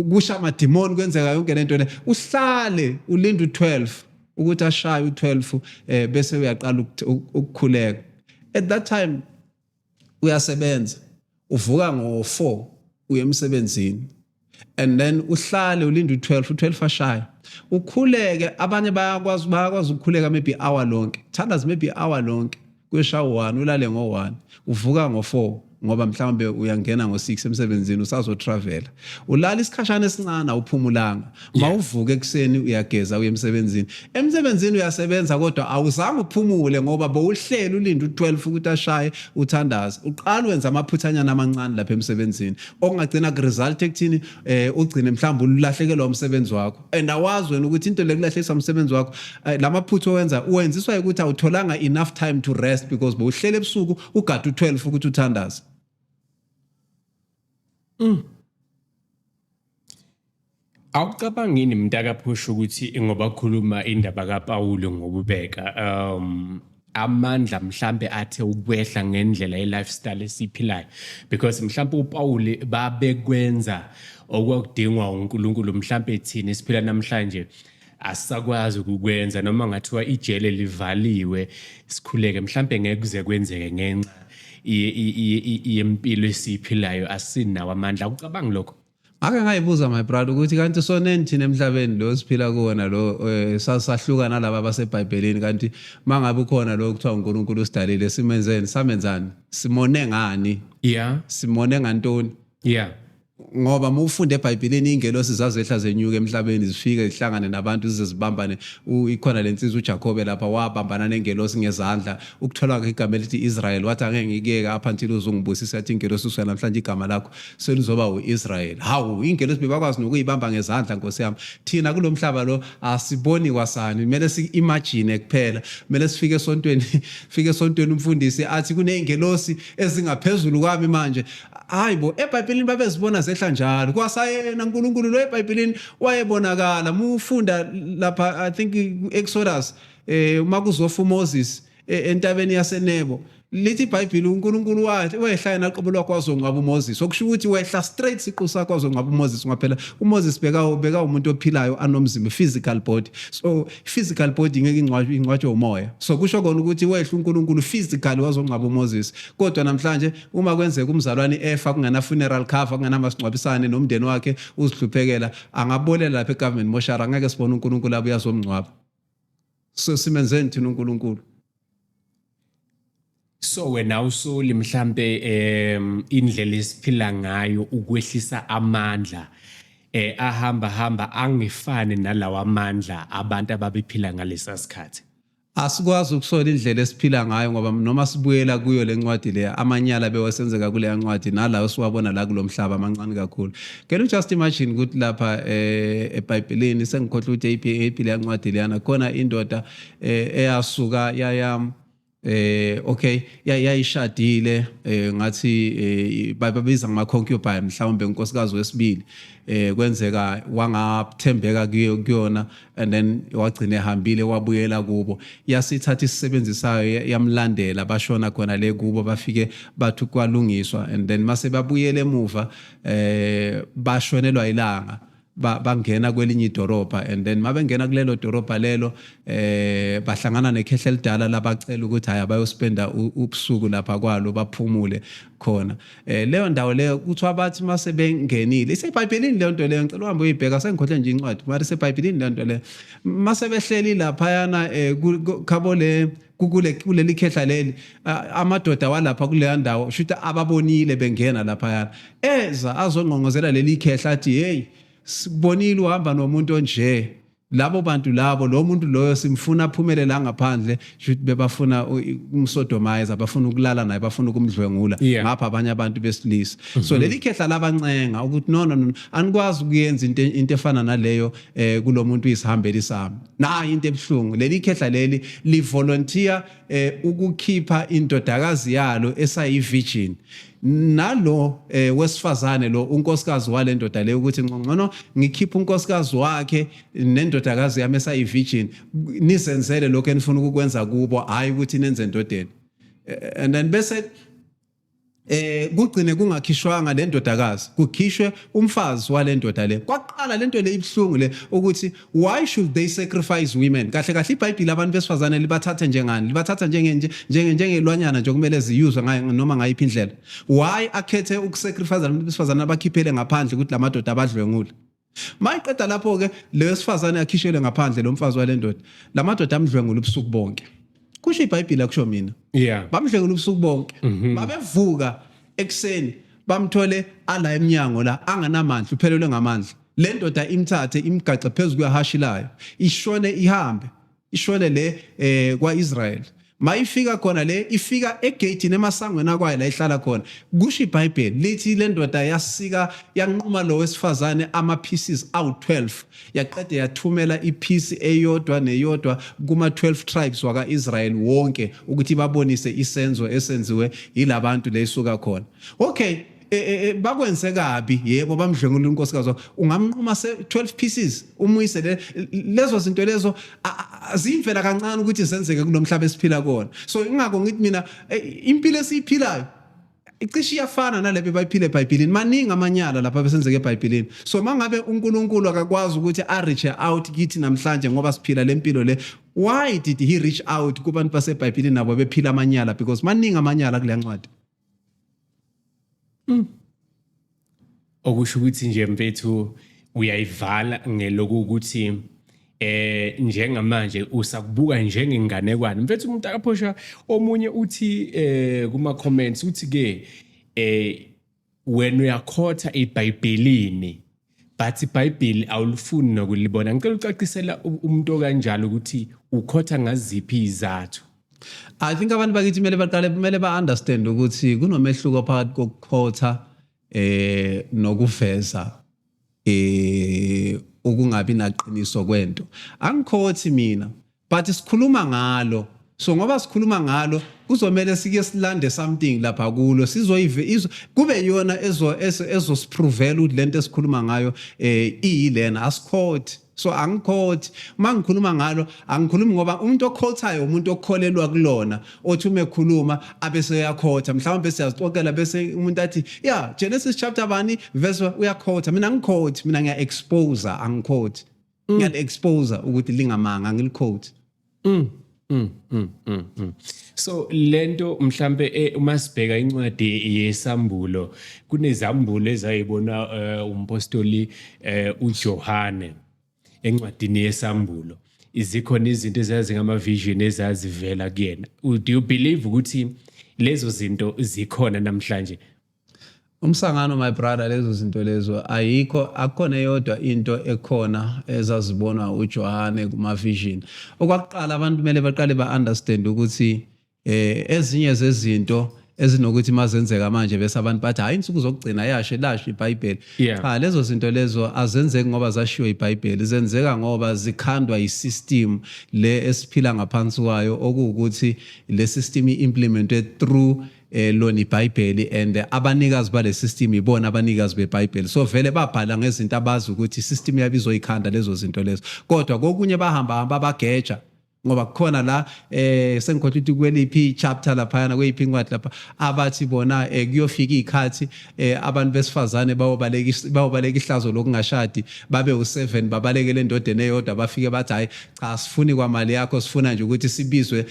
kusha amadimoni, kwenzeka yonke lento le. Uhlale ulinde u12 ukuthi ashaye u12, bese uyaqala ukukhuleka. At that time uyasebenza, uvuka ngo4 uye emsebenzini and then uhlale ulinde u12, u12 ashaya, ukhuleke. Abanye bayakwazi ukukhuleka maybe hour lonke, thandaza maybe hour lonke, kuyeshaya u1, ulale ngo1, uvuka ngo4 ngoba mhlawumbe uyangena ngo6 emsebenzini, usazotravela, ulala isikhashana esincane, awuphumulanga. Mawuvuka ekuseni, uyageza, uye emsebenzini. Emsebenzini uyasebenza kodwa awuzange uphumule ngoba bowuhleli ulinde u12 ukuthi ashaye, uthandaze. Uqala wenza amaphuthanyana amancane lapha emsebenzini okungagcina kuresult ekuthini ugcine mhlawumbe ulahlekelwa umsebenzi wakho, and awazi wena ukuthi into lekulahlekisa umsebenzi wakho, lamaphutha owenza uwenziswa ukuthi awutholanga enough time to rest because bowuhlele ebusuku ugada u12 ukuthi uthandaze. Awucabangini, mntakaphusha, ukuthi ngoba kukhuluma indaba kaPawulu ngokubeka amandla mhlambe athe ukwehla ngendlela ye-lifestyle esiyiphilayo, because mhlambe uPawuli babekwenza okwakudingwa uNkulunkulu, mhlambe thina esiphila namhlanje asisakwazi ukukwenza, noma ngathiwa ijele livaliwe sikhuleke, mhlambe ngeke kuze kwenzeke ngenxa yempilo esiyiphilayo, asinawo amandla? Akucabangi lokho? Ake ngayibuza, my brother, ukuthi kanti soneni thina emhlabeni lo siphila kuwona lo, sasahluka nalaba abaseBhayibhelini? Kanti mangabe ukhona lo kuthiwa uNkulunkulu usidalile, simenzeni, samenzani, simone ngani? Simone ngantoni? Ngoba uma ufunda eBhayibhelini, ingelosi zazehla zenyuka emhlabeni, zifike zihlangane nabantu, zize zibambane. Ikhona lensizwa uJakobe lapha, wabambana nengelosi ngezandla, ukuthola kwakhe igama elithi Israel. Wathi, "Angeke ngikuyeke apha until uzungibusisa." Yathi ingelosi, "Usuka namhlanje igama lakho selizoba uIsrael." Hawu, ingelosi bebakwazi nokuyibamba ngezandla, nkosi yami. Thina kulo mhlaba lo asiboni kwasani, kumele si-imagine kuphela. Kumele sifike esontweni, fike esontweni, umfundisi athi kuney'ngelosi ezingaphezulu kwami manje. Hayi bo, eBhayibhelini babezibona zehla njalo. Kwasayena uNkulunkulu lo eBhayibhelini wayebonakala. Mufunda lapha, I think Exodus, uma kuzofa uMoses. Entabeni yaseNebo, lithi iBhayibheli uNkulunkulu wathi wehla yena qobo lwakhe wazongcwaba uMoses, okusho ukuthi wehla straight siqu sakho wazongcwaba uMoses, ngoba phela uMoses beka umuntu ophilayo anomzimba, physical body. So physical body ngeke ingcwatshwe umoya. So kusho kona ukuthi wehla uNkulunkulu physically wazongcwaba uMoses. Kodwa namhlanje uma kwenzeka umzalwane efa kungena funeral cover, kungena masingcwabisane, nomndeni wakhe uzihluphekela, angabolela lapha e-government moshara, angeke sibone uNkulunkulu abuye azomngcwaba. So simenzeni thina uNkulunkulu? So wena usoli mhlambe indlela esiphila ngayo ukwehlisa amandla ahamba hamba angifani nalawa amandla abantu ababephila ngalesa sikhathi? Asikwazi ukusola indlela esiphila ngayo, ngoba noma sibuyela kuyo le ncwadi le, amanyala bewasenzeka kuleya ncwadi nalawo siwabona la kulo mhlaba amancane kakhulu. Can you just imagine ukuthi lapha eBhayibhelini, sengikhohlwa ukuthi eyiphi leya ncwadi leyana, khona indoda eyasuka yaya okay, yayishadile, ngathi babiza ngama concubine mhlawumbe, unkosikazi wesibili, kwenzeka wangathembeka kuyo kuyona and then wagcina ehambile wabuyela kubo. Yasithatha isisebenzi sayo yamlandela, bashona khona le kubo, bafike bathi kwalungiswa, and then mase babuyele emuva bashonelwa ilanga, bangena kwelinye idorobha, and then mabengena kulelo dorobha lelo bahlangana nekhehla elidala, labacela ukuthi hayi, abayospenda ubusuku lapha kwalo, baphumule khona. Leyo ndawo leyo kuthiwa bathi mase bengenile, iseBhayibhelini leyo nto leyo, ngicela uhambe uyibheka, sengikhohle nje incwadi, mara iseBhayibhelini leyo nto leyo. Mase behleli laphayana khabo le kuleli khehla leli, amadoda walapha kuleya ndawo shuthi ababonile bengena laphayana, eza azongqongqozela leli khehla, athi, "Hey, sikubonile uhamba nomuntu onje. Labo bantu labo, lo muntu loyo simfuna aphumele la ngaphandle." Shuthi bebafuna ukumsodomize, bafuna ukulala naye, bafuna ukumdlwengula ngapha abanye abantu besilisa. So leli khehla labancenga ukuthi, "No, no, no, anikwazi ukuyenza into efana naleyo kulo muntu uyisihambeli sami." Nayi into ebhlungu, leli khehla leli li volunteer ukukhipha indodakazi yalo esayi virgin nalo wesifazane lo, unkosikazi wale ndoda leyo, ukuthi ngcono ngikhipha unkosikazi wakhe nendodakazi yami esayi virgin, nizenzele lokho enifuna ukukwenza kubo, hayi ukuthi nenze endodeni. And then bese kugcine kungakhishwanga le ndodakazi, kukhishwe umfazi wale ndoda le. Kwaqala lento le ibhlungu le, ukuthi why should they sacrifice women? Kahle kahle iBhayibheli abantu besifazane libathathe njengani? Libathatha njenge njengelwanyana nje kumele ziyuzwe ngayo noma ngayiphi indlela. Why akhethe ukusacrifice abantu besifazane, abakhiphele ngaphandle ukuthi lamadoda abadlwengule? Mayiqeda lapho ke leyo sifazane akhishelwe ngaphandle, lo mfazi wale ndoda, lamadoda amdlwengula ubusuku bonke. Kusho iBhayibheli, akusho mina. Bamdlwengula ubusuku bonke. Babevuka ekuseni bamthole ala eminyango la, anganamandla, uphelelwe ngamandla. Le ndoda imthathe imgaxe phezulu kwehashi layo, ishone, ihambe ishone le kwaIsrael. Mayifika khona le, ifika egate emasangweni akwayo la ihlala khona, kusho iBhayibheli lithi le ndoda yasika yanquma lo wesifazane ama pieces awu 12, yaqede yathumela ipiece eyodwa neyodwa kuma 12 tribes wakaIsrael wonke ukuthi babonise isenzo esenziwe yilabantu leyisuka khona. Okay, bakwenze kabi, yebo, bamdlwengula unkosikazi wakho, ungamnquma se 12 pieces umuyise lezo zinto lezo ziyimvela kancane ukuthi zenzeke kulomhlaba esiphila kuwona. So ingakho ngithi mina impilo esiyiphilayo icishe iyafana nalebe bayiphile eBhayibhelini. Maningi amanyala lapha besenzeka eBhayibhelini. So mangabe uNkulunkulu akakwazi ukuthi a reach out kithi namhlanje ngoba siphila lempilo le, why did he reach out kubantu baseBhayibhelini nabo bephila amanyala? Because maningi amanyala kule ncwadi. Okusho ukuthi nje mfethu uyayivala ngeloku ukuthi njengamanje usakubuka njengenganekwane, mfethu umuntu akaphosha. Omunye uthi kuma comments uthi ke wena uyakhotha eBhayibhelini but iBhayibheli awulifuni nokulibona. Ngicela ucacisela umuntu okanjalo ukuthi ukhotha ngaziphi izathu. I think abantu bakithi kumele baqale, kumele ba-understand ukuthi kunomehluko phakathi kokukhotha nokuveza ukungabi naqiniso kwento. Angikhothi mina, but sikhuluma ngalo. So ngoba sikhuluma ngalo, kuzomele sike silande something lapha kulo, sizoyive kube iyona ezosiprovela ukuthi lento esikhuluma ngayo iyilena. Asiquote, so angiquote uma ngikhuluma ngalo, angikhulumi ngoba umuntu oquotayo umuntu okholelwa kulona, othi uma ekhuluma abese uyaquota. Mhlawumbe siyazixoxela, bese umuntu athi, "Yeah, Genesis chapter bani verse," uyaquota. Mina angiquote, mina ngiya expose, angiquote, ngiya expose ukuthi lingamanga, angiliquote. So lento mhlambe uma sibheka incwadi yesambulo, kunezambulo ezayibona umpostoli uJohane encwadini yesambulo. Izikhona izinto ezazingama vision ezazivela kuyena. Do you believe ukuthi lezo zinto zikhona namhlanje? Umsangano, my brother, lezo zinto lezo ayikho. Akukhona eyodwa into ekhona ezazibonwa uJohane kuma vision. Okwakuqala, abantu kumele baqale ba understand ukuthi ezinye zezinto ezinokuthi mazenzeka manje, bese abantu bathi, "Hayi, insuku zokugcina, yashe lasho iBhayibheli." Cha, lezo zinto lezo azenzeki ngoba zashiwo iBhayibheli, zenzeka ngoba zikhandwa isystem le esiphila ngaphansi kwayo, okuwukuthi le system i-implemented through lona iBhayibheli, and abanikazi bale system ibona abanikazi beBhayibheli. So vele babhala ngezinto abazi ukuthi isystem yabo izoyikhanda lezo zinto lezo. Kodwa kokunye bahamba hamba bageja, ngoba kukhona la sengikhohlwa ukuthi kweliphi chapter laphayana, kweyiphi incwadi lapha, abathi bona kuyofika izikhathi abantu besifazane bayobaleka ihlazo lokungashadi, babe u7, babalekele endodeni eyodwa, bafike bathi, "Hayi cha, sifuni kwamali yakho, sifuna nje ukuthi sibizwe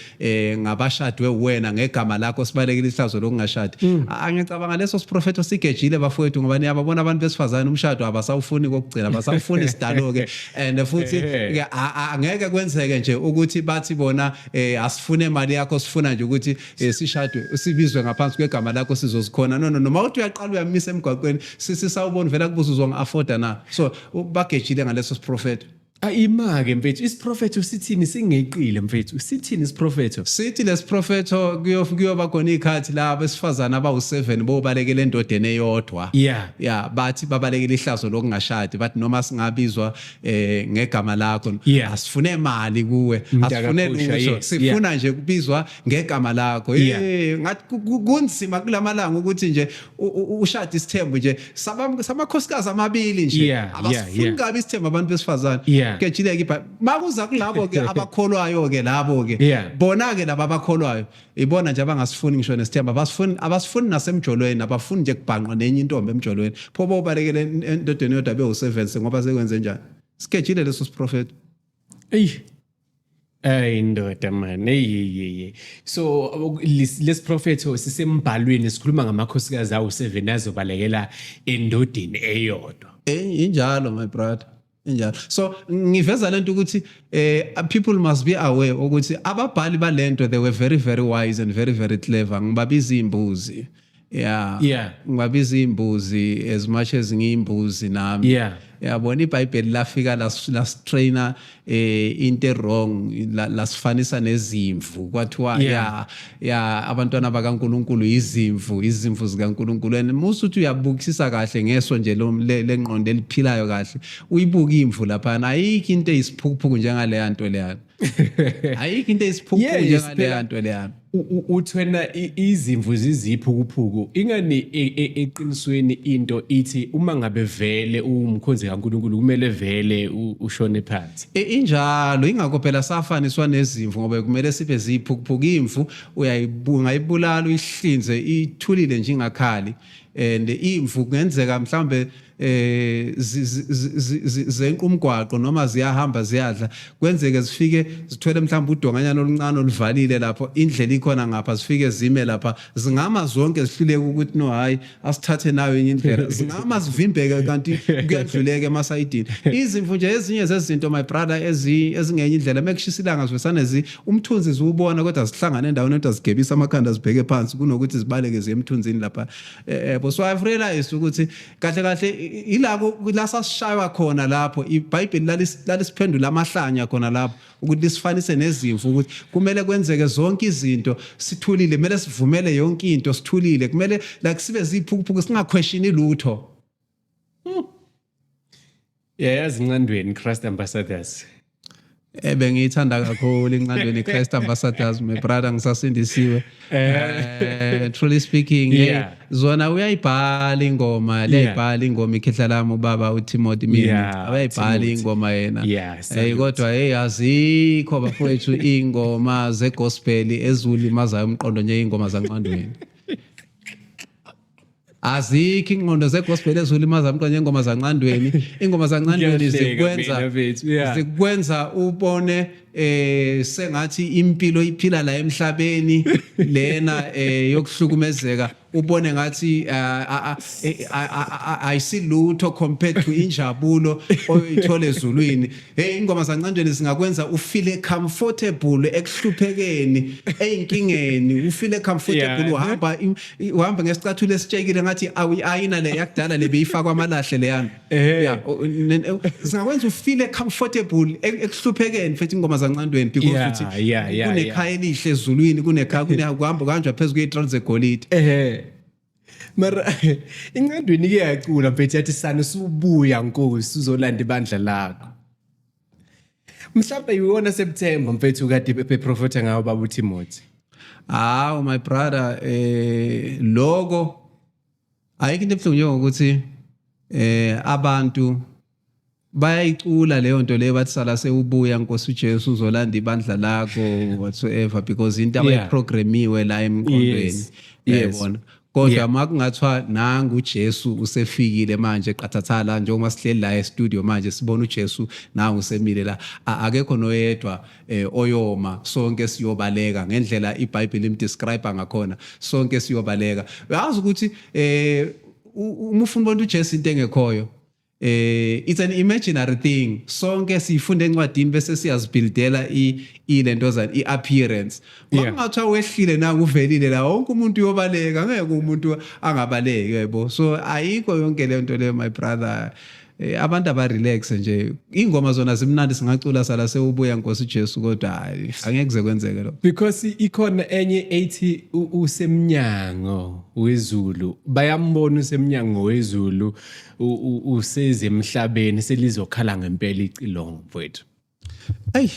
ngabashadwe wena ngegama lakho, sibalekele ihlazo lokungashadi." Angicabanga leso siprofeto sigejile, bafowethu, ngoba niyababona abantu besifazane, umshado abasawufuni kokugcina, abasawufuni sidalo ke. And futhi ke angeke kwenzeke nje ukuthi bathi bona asifune imali yakho, sifuna nje ukuthi sishadwe, sibizwe ngaphansi kwegama lakho, sizozikhona. No, no, noma uthi uyaqala uyamisa emgwaqweni, sisi sawubona, vela kubuza, uzongi-afforda na? So bagejile ngaleso siprofeto. Ima-ke mfethu, isiprofetho sithini? Singeqile mfethu, sithini isiprofetho? Sithi lesiprofetho kuyoba khona ikhathi la abesifazane abawu7 bobalekela endodeni eyodwa. Yeah, bathi babalekela ihlazo lokungashadi, bathi noma singabizwa ngegama lakho, asifune imali kuwe, asifune Mntakaphusha, lutho, sifuna nje kubizwa ngegama lakho. Ngathi kunzima kulamalanga ukuthi nje ushade isithembu nje samakhosikazi amabili nje. Abasifuni kabi isithembu abantu besifazane. Kejileke ibha makuza kulabo ke abakholwayo ke labo ke, bona ke laba abakholwayo ibona nje abangasifuni ngisho nesithembu, abasifuni, abasifuni nasemjolweni, abafuni nje kubhanqwa nenye intombi emjolweni. Pho bobalekele endodeni yodwa bewu7 ngoba sekwenze njani? Sigejile leso siprofeto. Eyi. Ay ndoda man, hey hey hey. So lesiprofetho sisembhalweni, sikhuluma ngamakhosikazi awu7 azobalekela endodeni eyodwa. Injalo, my brother, injalo. So ngiveza lento ukuthi people must be aware ukuthi ababhali balento, they were very very wise and very very clever. Ngibabiza imbuzi, yeah. Ngibabiza imbuzi as much as ngiyimbuzi nami. Yabona, iBhayibheli lafika lasitrainer into wrong, lasifanisa nezimvu, kwathiwa ya abantwana bakaNkuluNkulu izimvu, izimvu zikaNkuluNkulu. And musuthi uyabukisisa kahle ngeso nje lengqondo eliphilayo kahle, uyibuka imvu lapha, ayikho into eyisiphukuphuku njengaleya nto leyana, ayikho into eyisiphukuphuku njengaleya nto leyana. Uthwena izimvu ziziphukuphuku, ingani eqinisweni into ithi uma ngabe vele uwumkhonzi kaNkuluNkulu kumele vele ushone phansi. Injalo, ingakho phela safaniswa nezimvu, ngoba kumele sibe ziphukuphuku. Imvu ungayibulala, uyihlinze, ithulile nje, ingakhali. And imvu kungenzeka mhlambe zenqa umgwaqo noma ziyahamba ziyadla, kwenzeke zifike zithwele mhlawumbe udonganyana oluncane oluvalile lapho, indlela ikhona ngapha, zifike zime lapha, zingama zonke zihluleke ukuthi, "No, hayi, asithathe nayo enye indlela." Zingama zivimbeke, kanti kuyadluleka emasayidini. Izimvu nje ezinye zezinto, my brother, ezingenye indlela. Mekushisa ilanga, zivesane zi umthunzi ziwubona, kodwa zihlangane endaweni kodwa zigebisa amakhanda zibheke phansi kunokuthi zibaleke ziye emthunzini lapha. Yebo, so I've realized ukuthi kahle kahle ilako la sasishaywa khona lapho, iBhayibheli lalisiphendula amahlanya khona lapho, ukuthi lisifanise nezimvu, ukuthi kumele kwenzeke zonke izinto sithulile, kumele sivumele yonke into sithulile, kumele like sibe ziphukuphuku, singaquestioni lutho. Yayazi, Ncandweni Christ Ambassadors. Bengiyithanda kakhulu inqandweni Christ Ambassadors, my brother, ngisasindisiwe. Truly speaking, zona uyayibhala ingoma, liyayibhala ingoma ikhehla lami, ubaba uTimothy Mini. Uyayibhala Timothy. Ingoma yena. Salute. Kodwa hey, azikho bafowethu ingoma zegospel ezulimazayo umqondo nje ingoma zanqandweni. Azikho ingqondo zegospel ezulimaza umqondo njengoma zanqandweni. Ingoma zanqandweni Ngiyahleka zikwenza mina, mfethu, yeah. zikwenza ubone sengathi impilo iphila la emhlabeni lena yokuhlukumezeka, ubone ngathi ayisilutho compared to injabulo oyoyithola ezulwini. Hey, ingoma zanqandweni zingakwenza ufeel comfortable ekuhluphekeni, eyinkingeni, ufeel comfortable. Uhamba ngesicathulo esitshekile, ngathi ayina le yakudala le beyifakwa amalahle leyana. Yeah, zingakwenza ufeel comfortable ekuhluphekeni futhi ingoma zanqandweni, because uthi kunekhaya elihle ezulwini, kunekhaya, kuhamba kuhanjwa phezu kwey'trali zegolide. Mara inqandweni ke yacula, mfethu, yathi, "Sana usubuya Nkosi, uzolanda ibandla lakho." Mhlawumbe iwona September, mfethu, kade beprofetha ngawo baba uTimothy. Hawu, my brother, loko ayikho into ebuhlungu njengokuthi abantu bayayicula leyo nto leyo, bathi, "Sala sewubuya Nkosi uJesu, uzolanda ibandla lakho," whatsoever, because into abayiprogramiwe la emqondweni. Uyayibona, kodwa makungathiwa nangu uJesu usefikile manje, qathatha, njengoba sihleli la e-studio manje, sibona uJesu nangu usemile la, akekho noyedwa oyoma. Sonke siyobaleka ngendlela iBhayibheli imdescribe ngakhona. Sonke siyobaleka. Uyazi ukuthi uma ufuna ubona uJesu, into engekhoyo, it's an imaginary thing. Sonke sifunda encwadini bese siyazibuildela i ilentozana i-appearance. Makungathiwa wehlile nangu uvelile la, wonke umuntu uyobaleka, ngeke umuntu angabaleki, yebo. So ayikho yonke le nto leyo, my brother. Abantu aba-relax nje. Ingoma zona zimnandi, singacula "Sala sewubuya Nkosi Jesu", kodwa hayi, angeke kuze kwenzeke lo. Because ikhona enye ethi usemnyango wezulu, bayambona usemnyango wezulu, useze emhlabeni, selizokhala ngempela icilongo, mfowethu. Ayi,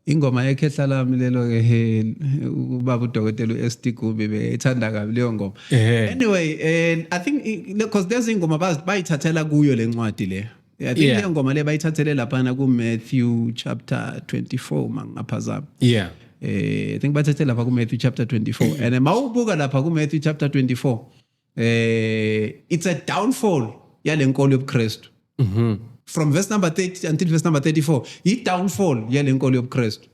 ingoma yekhehla lami lelo ke, ubaba udokotela uST Gumbi beyithanda kabi leyo ngoma. Anyway, I think because there's ingoma bayithathela kuyo lencwadi le. I think le ngoma le bayithathele laphana ku Matthew chapter 24, mangaphazama. I think bathathe lapha ku Matthew chapter 24, and mawubuka lapha ku Matthew chapter 24, it's a downfall yalenkolo yobuKristu. From verse number 30 until verse number 34, i downfall yalenkolo yobuKristu.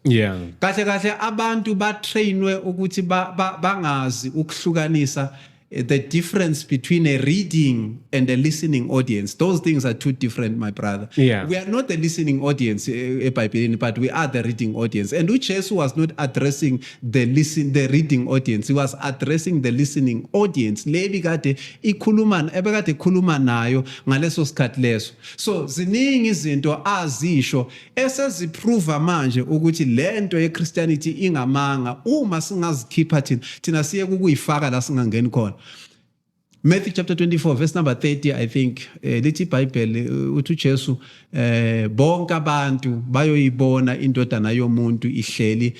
Kahle kahle abantu batrainwe ukuthi bangazi ukuhlukanisa the difference between a reading and a listening audience. Those things are two different, my brother. We are not the listening audience eBhayibhelini, but we are the reading audience, and uJesu was not addressing the reading audience, he was addressing the listening audience lebi kade ikhuluma, ebekade ikhuluma nayo ngaleso sikhathi leso. So ziningi izinto azisho eseziprova manje ukuthi lento yeChristianity ingamanga. Uma singazikhipha thina siye ukuyifaka la singangeni khona. Matthew chapter 24 verse number 30, I think, lithi iBhayibheli, uthi uJesu, bonke abantu bayoyibona indodana yomuntu ihleli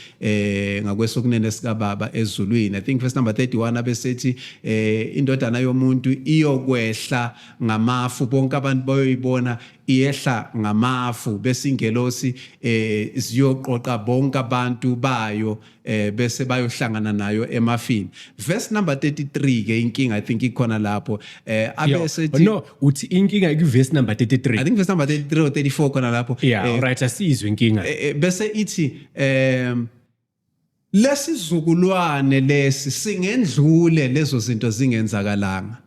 ngakwesokunene sikaBaba ezulwini. I think verse number 31 abesethi indodana yomuntu iyokwehla ngamafu, bonke abantu bayoyibona iyehla ngamafu, bese ingelosi ziyoqoqa bonke abantu bayo, bese bayohlangana nayo emafini. Verse number 33 ke inkinga, I think, ikhona lapho abese No, uthi inkinga ku verse number 33? I think verse number 33 or 34, khona lapho. Alright, asizwe inkinga. Bese ithi lesizukulwane lesi singendlule lezo zinto zingenzakalanga.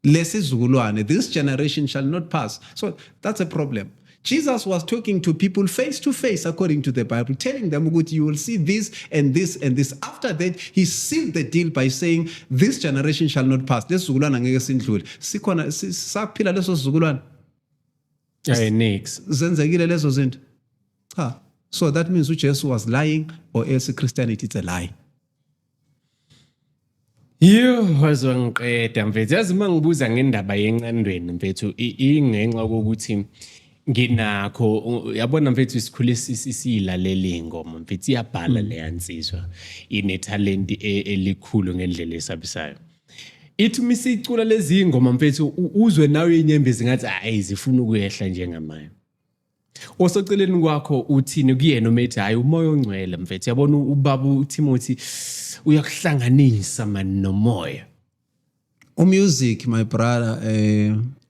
Lesizukulwane, this generation shall not pass. So that's a problem. Jesus was talking to people face to face, according to the Bible, telling them ukuthi you will see this and this and this. After that, he sealed the deal by saying, "This generation shall not pass." Lesizukulwane angeke sindlule. Sikhona saphila leso sizukulwane? Hey, nix. Zenzekile lezo zinto? Cha. So that means uJesu was lying, or else Christianity, it's a lie. Yo, wazongiqeda, mfethu. Yazi, uma ngibuza ngendaba yencandweni, mfethu, ingenxa kokuthi Nginakho yabona mfethu, isikhule siyilalela iy'ngoma mfethu, iyabhala leya nsizwa, inethalenti elikhulu ngendlela esabisayo. Ithi uma isicula lezi ngoma mfethu, uzwe nawe inyembezi ngathi hayi, zifuna ukuyehla njengamanje. Osoceleni kwakho uthini kuyena uma ethi, "Hayi, umoya ongcwele mfethu, yabona ubaba uTimothy uyakuhlanganisa mani nomoya"? Umusic, my brother,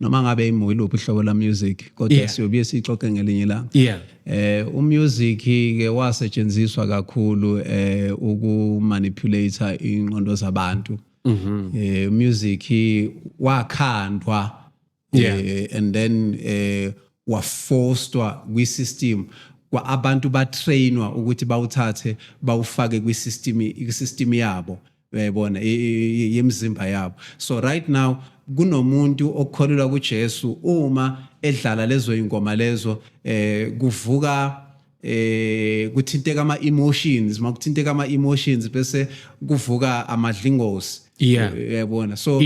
noma ngabe imuyiluphi uhlobo la music, kodwa siyobuye sixoxe ngelinye ilanga. Umusic ke wasetshenziswa kakhulu ukumanipulate ingqondo zabantu. Music wakhandwa and then waforcedwa kwi-system, kwa abantu batrainwa ukuthi bawuthathe bawufake kwi-system yabo, uyayibona, yemizimba yabo. So right now kunomuntu okukholelwa kuJesu, uma edlala lezo ingoma lezo, kuvuka kuthinteka ama emotions, makuthinteka ama emotions bese kuvuka amadlingozi. Uyayibona, so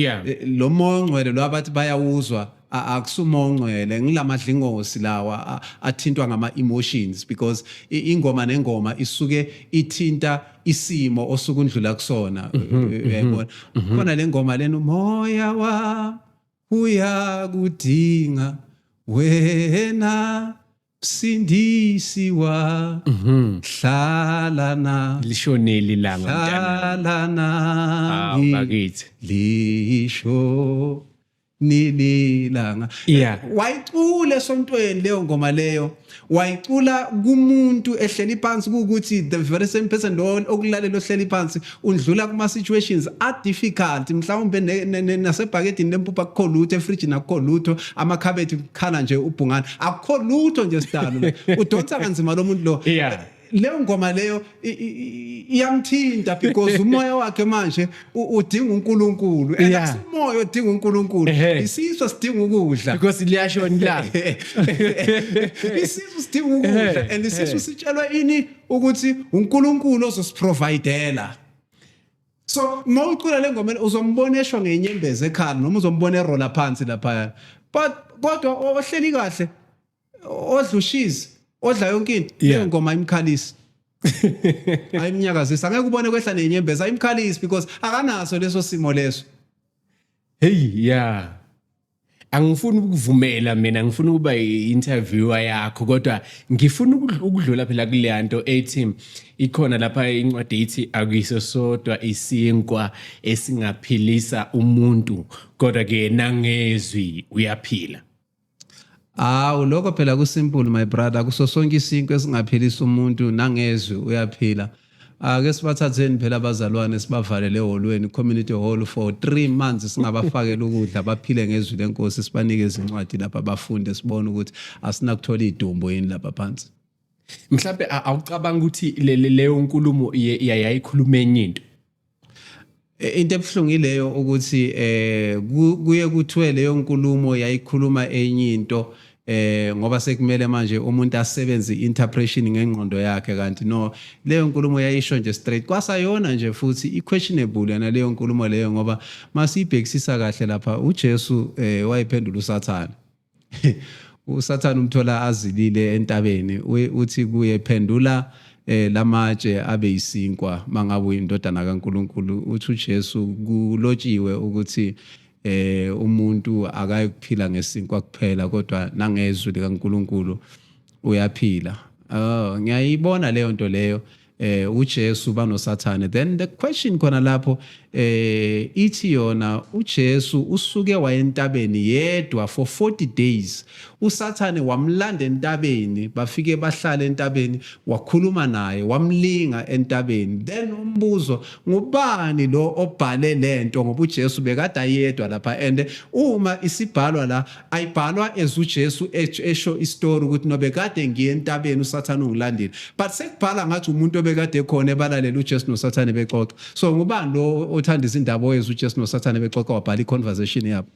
lo moya ongcwele lo abathi bayawuzwa, akusumoya ongcwele, ngilamadlingozi lawa athintwa ngama emotions, because ingoma nengoma isuke ithinta isimo osuke undlula kusona, uyayibona. Khona le ngoma lena, "Umoya wa uyakudinga wena sindisi wa hlala na." Lishonile ilanga, mntana. Hlala Hawu nami bakithi. lisho nililanga. Wayicula esontweni leyo ngoma leyo, wayicula kumuntu ehleli phansi, ukuthi the very same person lo okulalela ohleli phansi undlula kuma situations a difficult, mhlawumbe nasebhakedini lempuphu akukho lutho, efrijini akukho lutho, amakhabethe kukhala nje ubhungane, akukho lutho nje sidalo, udonsa kanzima lo muntu lo. Leyo ngoma leyo iyamthinta because umoya wakhe manje udinga uNkulunkulu, and akusumoya odinga uNkulunkulu, isisu sidinga ukudla. Because liyashona ilanga. Isisu sidinga ukudla, and isisu sitshelwa ini? Ukuthi uNkulunkulu ozosiprovidela. So mawucula le ngoma uzombona esho ngenyembezi ekhala, noma uzombona erola phansi lapha, but kodwa ohleli kahle, odla ushizi, odla yonke into, leyo ngoma ayimkhalisi, ayimnyakazisa, angeke ubone kwehla nenyembezi, ayimkhalisi because akanaso leso simo leso. Hey, yeah. Angifuni ukuvumela mina, ngifuna ukuba i-interviewer yakho, kodwa ngifuna ukudlula phela kuleya nto ethi ikhona lapha, incwadi ithi akuyiso sodwa isinkwa esingaphilisa umuntu, kodwa ke nangezwi uyaphila. Awu, lokho phela kusimple, my brother, kuso sonke isinkwa esingaphilisa umuntu, nangezwi uyaphila. Ake sibathatheni phela abazalwane, sibavalele eholweni, community hall, for 3 months, singabafakela ukudla, baphile ngezwi lenkosi, sibanikeze incwadi lapha bafunde, sibone ukuthi asinakuthola idumbu yini lapha phansi. Mhlawumbe awucabanga ukuthi leyo nkulumo yayikhuluma enye into? Into ebuhlungu ileyo ukuthi kuye kuthiwe leyo nkulumo yayikhuluma enye into, ngoba sekumele manje umuntu asebenze interpretation ngengqondo yakhe, kanti no, leyo nkulumo yayisho nje straight kwasayona nje, futhi i-questionable yona leyo nkulumo leyo, ngoba masiyibhekisisa kahle lapha uJesu wayephendula uSathane. USathane umthola azilile entabeni, uthi kuye, "Phendula lamatshe abe yisinkwa mangabe uyindodana kaNkuluNkulu." Uthi uJesu, "Kulotshiwe ukuthi umuntu akayikuphila ngesinkwa kuphela, kodwa nangezwi likaNkuluNkulu uyaphila." Oh, ngiyayibona leyo nto leyo, uJesu banoSathane. Then the question khona lapho ithi yona, uJesu usuke wayentabeni yedwa for 40 days, uSathane wamlanda entabeni, bafike bahlala entabeni, wakhuluma naye, wamlinga entabeni. Then umbuzo, ngubani lo obhale lento? Ngoba uJesu bekade ayedwa lapha, and uma isibhalwa la, ayibhalwa as uJesu esho istory ukuthi nobekade ngiye entabeni, uSathane ungilandile, but sekubhala ngathi umuntu obekade ekhona ebalalela uJesu noSathane bexoxa. So ngubani lo othanda izindaba oyezwa uJesu noSathane bexoxa, wabhala iconversation yabo?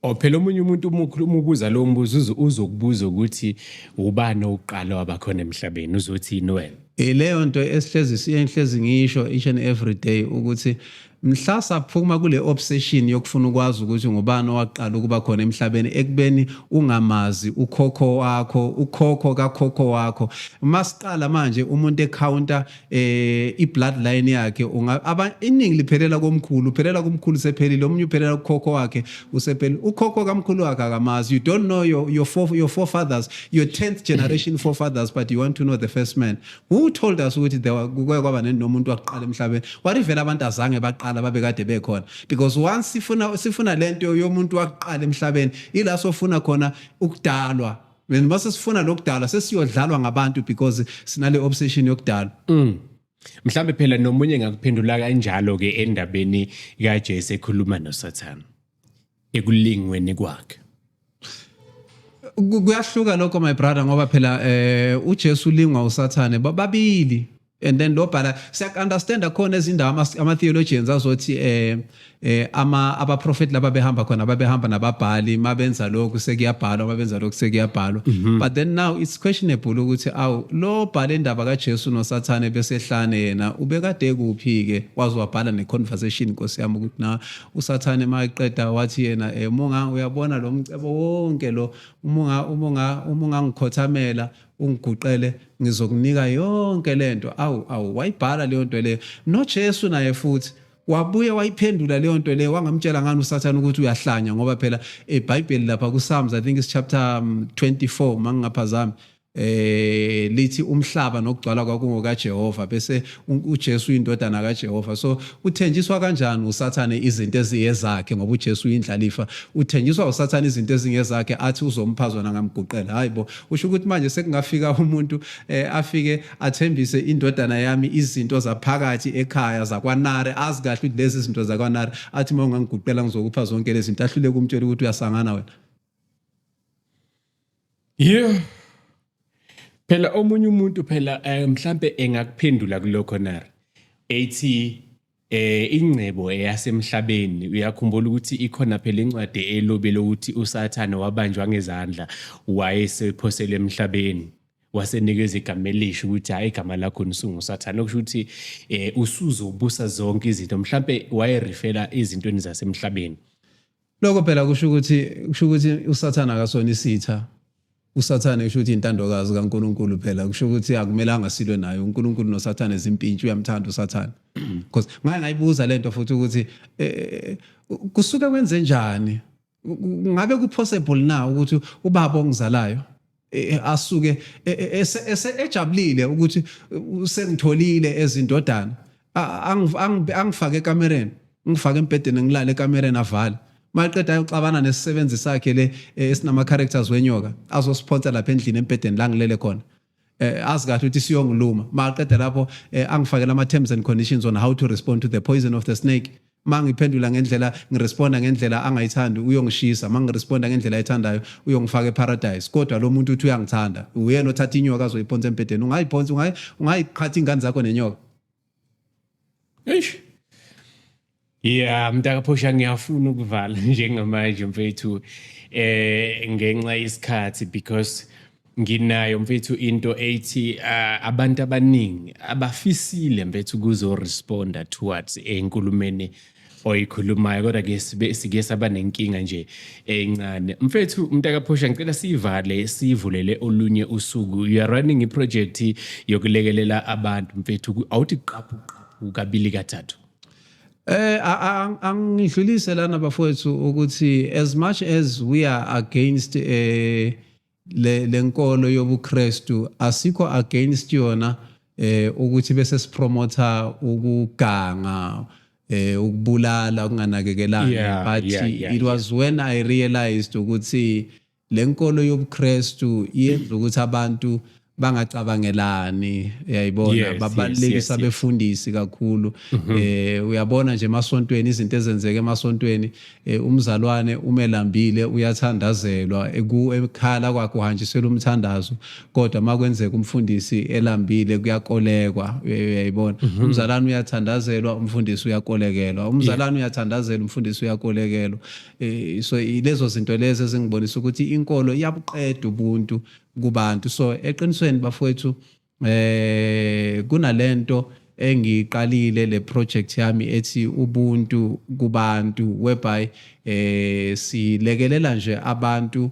Oh, phela omunye umuntu uma ukhuluma, ubuza lo mbuzo, uzokubuza ukuthi ubani oqala wabakhona emhlabeni, uzothini wena? Ileyo nto esihlezi siye ngihlezi ngisho each and every day ukuthi Mhla saphuma kule obsession yokufuna ukwazi ukuthi ngubani owaqala ukuba khona emhlabeni, ekubeni ungamazi ukhokho wakho, ukhokho kakhokho wakho. Masiqala manje umuntu ecounter i-bloodline yakhe, iningi liphelela komkhulu, uphelela kumkhulu sephelile, omunye uphelela kukhokho wakhe usephelile, ukhokho kamkhulu wakhe akamazi. You don't know your forefathers, your 10th generation forefathers, but you want to know the first man. Who told us ukuthi there kuke kwaba nomuntu wakuqala emhlabeni? Warivela abantu azange baqala, babekade bekhona, because once sifuna lento yomuntu wakuqala emhlabeni, ila sofuna khona ukudalwa. When mase sifuna lokudalwa, sesiyodlalwa ngabantu because sinale obsession yokudalwa. Mhlambe phela nomunye ngakuphendula kanjalo ke endabeni kaJesu ekhuluma noSathane ekulingweni kwakhe. Kuyahluka lokho, my brother, ngoba phela uJesu ulingwa uSathane babili, and then lo bhala siyak-understanda khona ezindawo ama theologians azothi ama abaprofeti laba behamba khona, babehamba nababhali, mabenza lokhu sekuyabhalwa, mabenza lokhu sekuyabhalwa. But then now it's questionable ukuthi awu, lo bhala indaba kaJesu noSathane besehlane, yena ubekade kuphi ke waze wabhala ne conversation, Nkosi yami, ukuthi na uSathane mayeqeda wathi yena, munga uyabona lo mcebo wonke lo, uma ungangikhothamela ungiguqele, ngizokunika yonke lento. Awu awu, wayibhala leyo nto leyo. NoJesu naye futhi wabuye wayiphendula leyo nto leyo. Wangamtshela ngani uSathane ukuthi uyahlanya? Ngoba phela eBhayibheli lapha kuPsalms, I think is chapter 24 mangingaphazami, lithi umhlaba nokugcwala kwakungokaJehova, bese uJesu uyindodana kaJehova. So uthenjiswa kanjani uSathane izinto eziyezakhe? Ngoba uJesu uyindlalifa, uthenjiswa uSathane izinto ezingezakhe, athi uzompha zona ngamguqela. Hayibo, usho ukuthi manje sekungafika umuntu afike athembise indodana yami izinto zaphakathi ekhaya zakwanare, azi kahle ukuthi lezi zinto zakwanare, athi uma ungangiguqela ngizokupha zonke lezi zinto, ahluleke umtshela ukuthi uyasangana wena? Yeah. Phela omunye umuntu phela mhlambe engakuphendula kulokho nar. Ethi ingcebo eyasemhlabeni, uyakhumbula ukuthi ikhona phela incwadi elobele ukuthi uSathane wabanjwa ngezandla, wayesephosele emhlabeni, wasenikeza igama elisha ukuthi hayi, igama lakho nisunguSathane, okusho ukuthi usuzobusa zonke izinto. Mhlambe wayerefera izintweni zasemhlabeni. Lokho phela kusho ukuthi uSathane akasona isitha. USathane kusho ukuthi intandokazi kaNkuluNkulu. Phela kusho ukuthi akumelanga silwe naye uNkulunkulu noSathane zimpintshi, uyamthanda uSathane. Because ngake ngayibuza lento futhi ukuthi kusuke kwenze njani, ngabe ku-possible na ukuthi ubaba ongizalayo asuke ejabulile ukuthi usengitholile ezindodana, angifake ekamereni, ngifake embhedeni, ngilale ekamereni, avale, maqeda ayoxabana nesisebenzi sakhe le esinama characters wenyoka, azosiphonsa lapha endlini embhedeni la ngilele khona, azi kahle ukuthi siyongiluma. Maqeda lapho angifakela ama terms and conditions on how to respond to the poison of the snake. Mangiphendula ngendlela, ngiresponda ngendlela angayithandi, uyongishisa. Mangiresponda ngendlela ayithandayo, uyongifaka eparadise. Kodwa lo muntu uthi uyangithanda, uyena othatha inyoka azoyiphonsa embhedeni. Ungayiphonsa, ungayiqhatha ingane zakho nenyoka? Eish. Yeah, mntakaphosha, ngiyafuna ukuvala njengamanje mfethu ngenxa yesikhathi, because nginayo mfethu into ethi abantu abaningi abafisile mfethu kuzoresponda towards enkulumeni oyikhulumayo, kodwa ke sibe sike saba nenkinga nje encane mfethu. Mntakaphosha, ngicela siyivale, siyivulele olunye usuku. You are running iproject yokulekelela abantu mfethu, awuthi qaphu qaphu kabili kathathu. Angidlulise lana bafowethu ukuthi as much as we are against le lenkolo yobuKristu, asikho against yona ukuthi bese sipromota ukuganga, ukubulala, ukunganakekelani, but it was when I realized ukuthi lenkolo yobuKristu iyenza ukuthi abantu bangacabangelani, uyayibona, babalekisa befundisi kakhulu. Uyabona nje emasontweni, izinto ezenzeka emasontweni, umzalwane umelambile uyathandazelwa, ekhala kwakhe uhanjiselwa umthandazo, kodwa makwenzeka umfundisi elambile kuyakolekwa, uyayibona. Umzalwane uyathandazelwa, umfundisi uyakolekelwa, umzalwane uyathandazelwa, umfundisi uyakolekelwa. So lezo zinto lezo ezingibonisa ukuthi inkolo iyabuqeda ubuntu kubantu. So eqinisweni bafowethu, kunalento Engiqalile le project yami ethi Ubuntu Kubantu, whereby silekelela nje abantu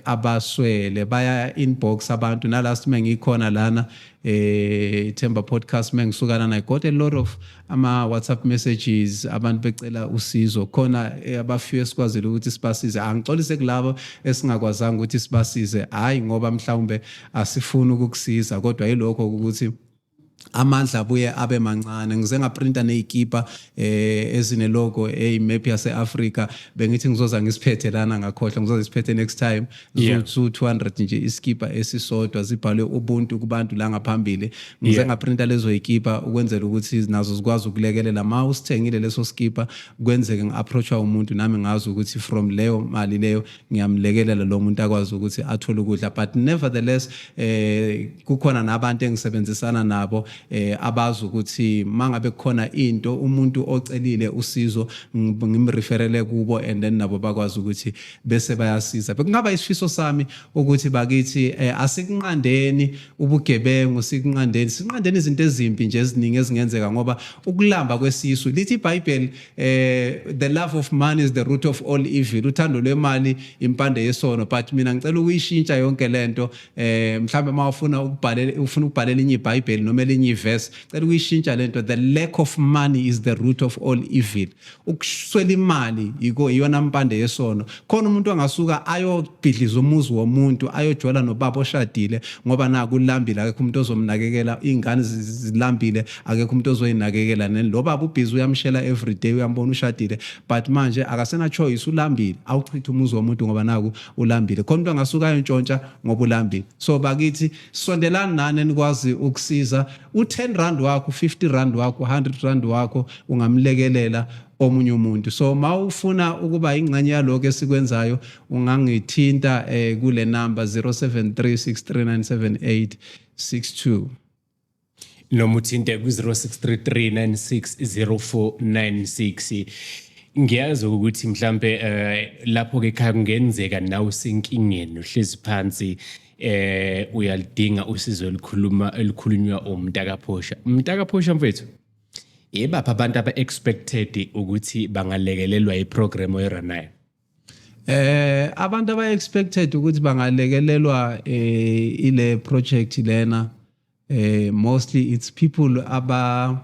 abaswele. Baya inbox abantu. Na last mengikhona lana Themba Podcast, mengisuka lana, I got a lot of ama WhatsApp messages, abantu becela usizo khona. Abafike sikwazile ukuthi sibasize. Angixolise kulabo esingakwazanga ukuthi sibasize, hayi ngoba mhlawumbe asifuni ukukusiza, kodwa yilokho ukuthi amandla abuye abe mancane. Ngize ngaprinta nezikipa ezine logo eyimap yase-Africa. Bengithi ngizoza ngisiphethe lana, ngakhohlwa. Ngizoza isiphethe next time. Zu 200 nje iskipa esisodwa, zibhalwe Ubuntu Kubantu la ngaphambili. Ngize ngaprinta lezo yikipa ukwenzela ukuthi nazo zikwazi ukulekelela. Ma usithengile leso skipa, kwenzeke ngi-approachwa umuntu, nami ngazi ukuthi from leyo mali leyo ngiyamlekelela lo muntu akwazi ukuthi athole ukudla. But nevertheless, kukhona nabantu engisebenzisana nabo abazi ukuthi mangabe kukhona into, umuntu ocelile usizo, ngimreferele kubo and then nabo bakwazi ukuthi bese bayasiza. Bekungaba isifiso sami ukuthi bakithi, asikunqandeni ubugebengu, sikunqandeni, sinqandeni izinto ezimbi nje eziningi ezingenzeka, ngoba ukulamba kwesisu, lithi iBhayibheli, the love of money is the root of all evil, uthando lwemali impande yesono. But mina ngicela ukuyishintsha yonke lento. Mhlambe mawufuna ukubhalela, ufuna ukubhalela inye iBhayibheli noma elinye iverse, cela ukuyishintsha lento: the lack of money is the root of all evil. Ukuswela imali yiko iyona mpande yesono. Khona umuntu angasuka ayobhidliza umuzi womuntu, ayojola nobaba oshadile, ngoba naku ulambile, akekho umuntu ozomnakekela. Iy'ngane zilambile, akekho umuntu ozoyinakekela. Lo baba ubhizi uyamshela every day, uyambona ushadile, but manje akasena choice, ulambile, awuchithe umuzi womuntu ngoba naku ulambile. Khona umuntu angasuka ayontshontsha ngoba ulambile. So bakithi, sondelani nani enikwazi ukusiza. U-10 rand wakho, u-50 rand wakho, u-100 rand wakho ungamlekelela omunye umuntu. So mawufuna ukuba ingxenye yalokho esikwenzayo, ungangithinta kule number 0736397862. Noma uthinte ku-0633960496. Ngiyazi ukuthi mhlambe lapho ke ekhaya kungenzeka nawe usenkingeni, uhlezi phansi, uyalidinga usizo elikhuluma elikhulunywa umntakaphosha. Umntakaphosha mfethu, yebapha abantu aba-expected ukuthi bangalekelelwa iprogram oyirunayo? Abantu aba expected ukuthi bangalekelelwa ile project lena, mostly it's people aba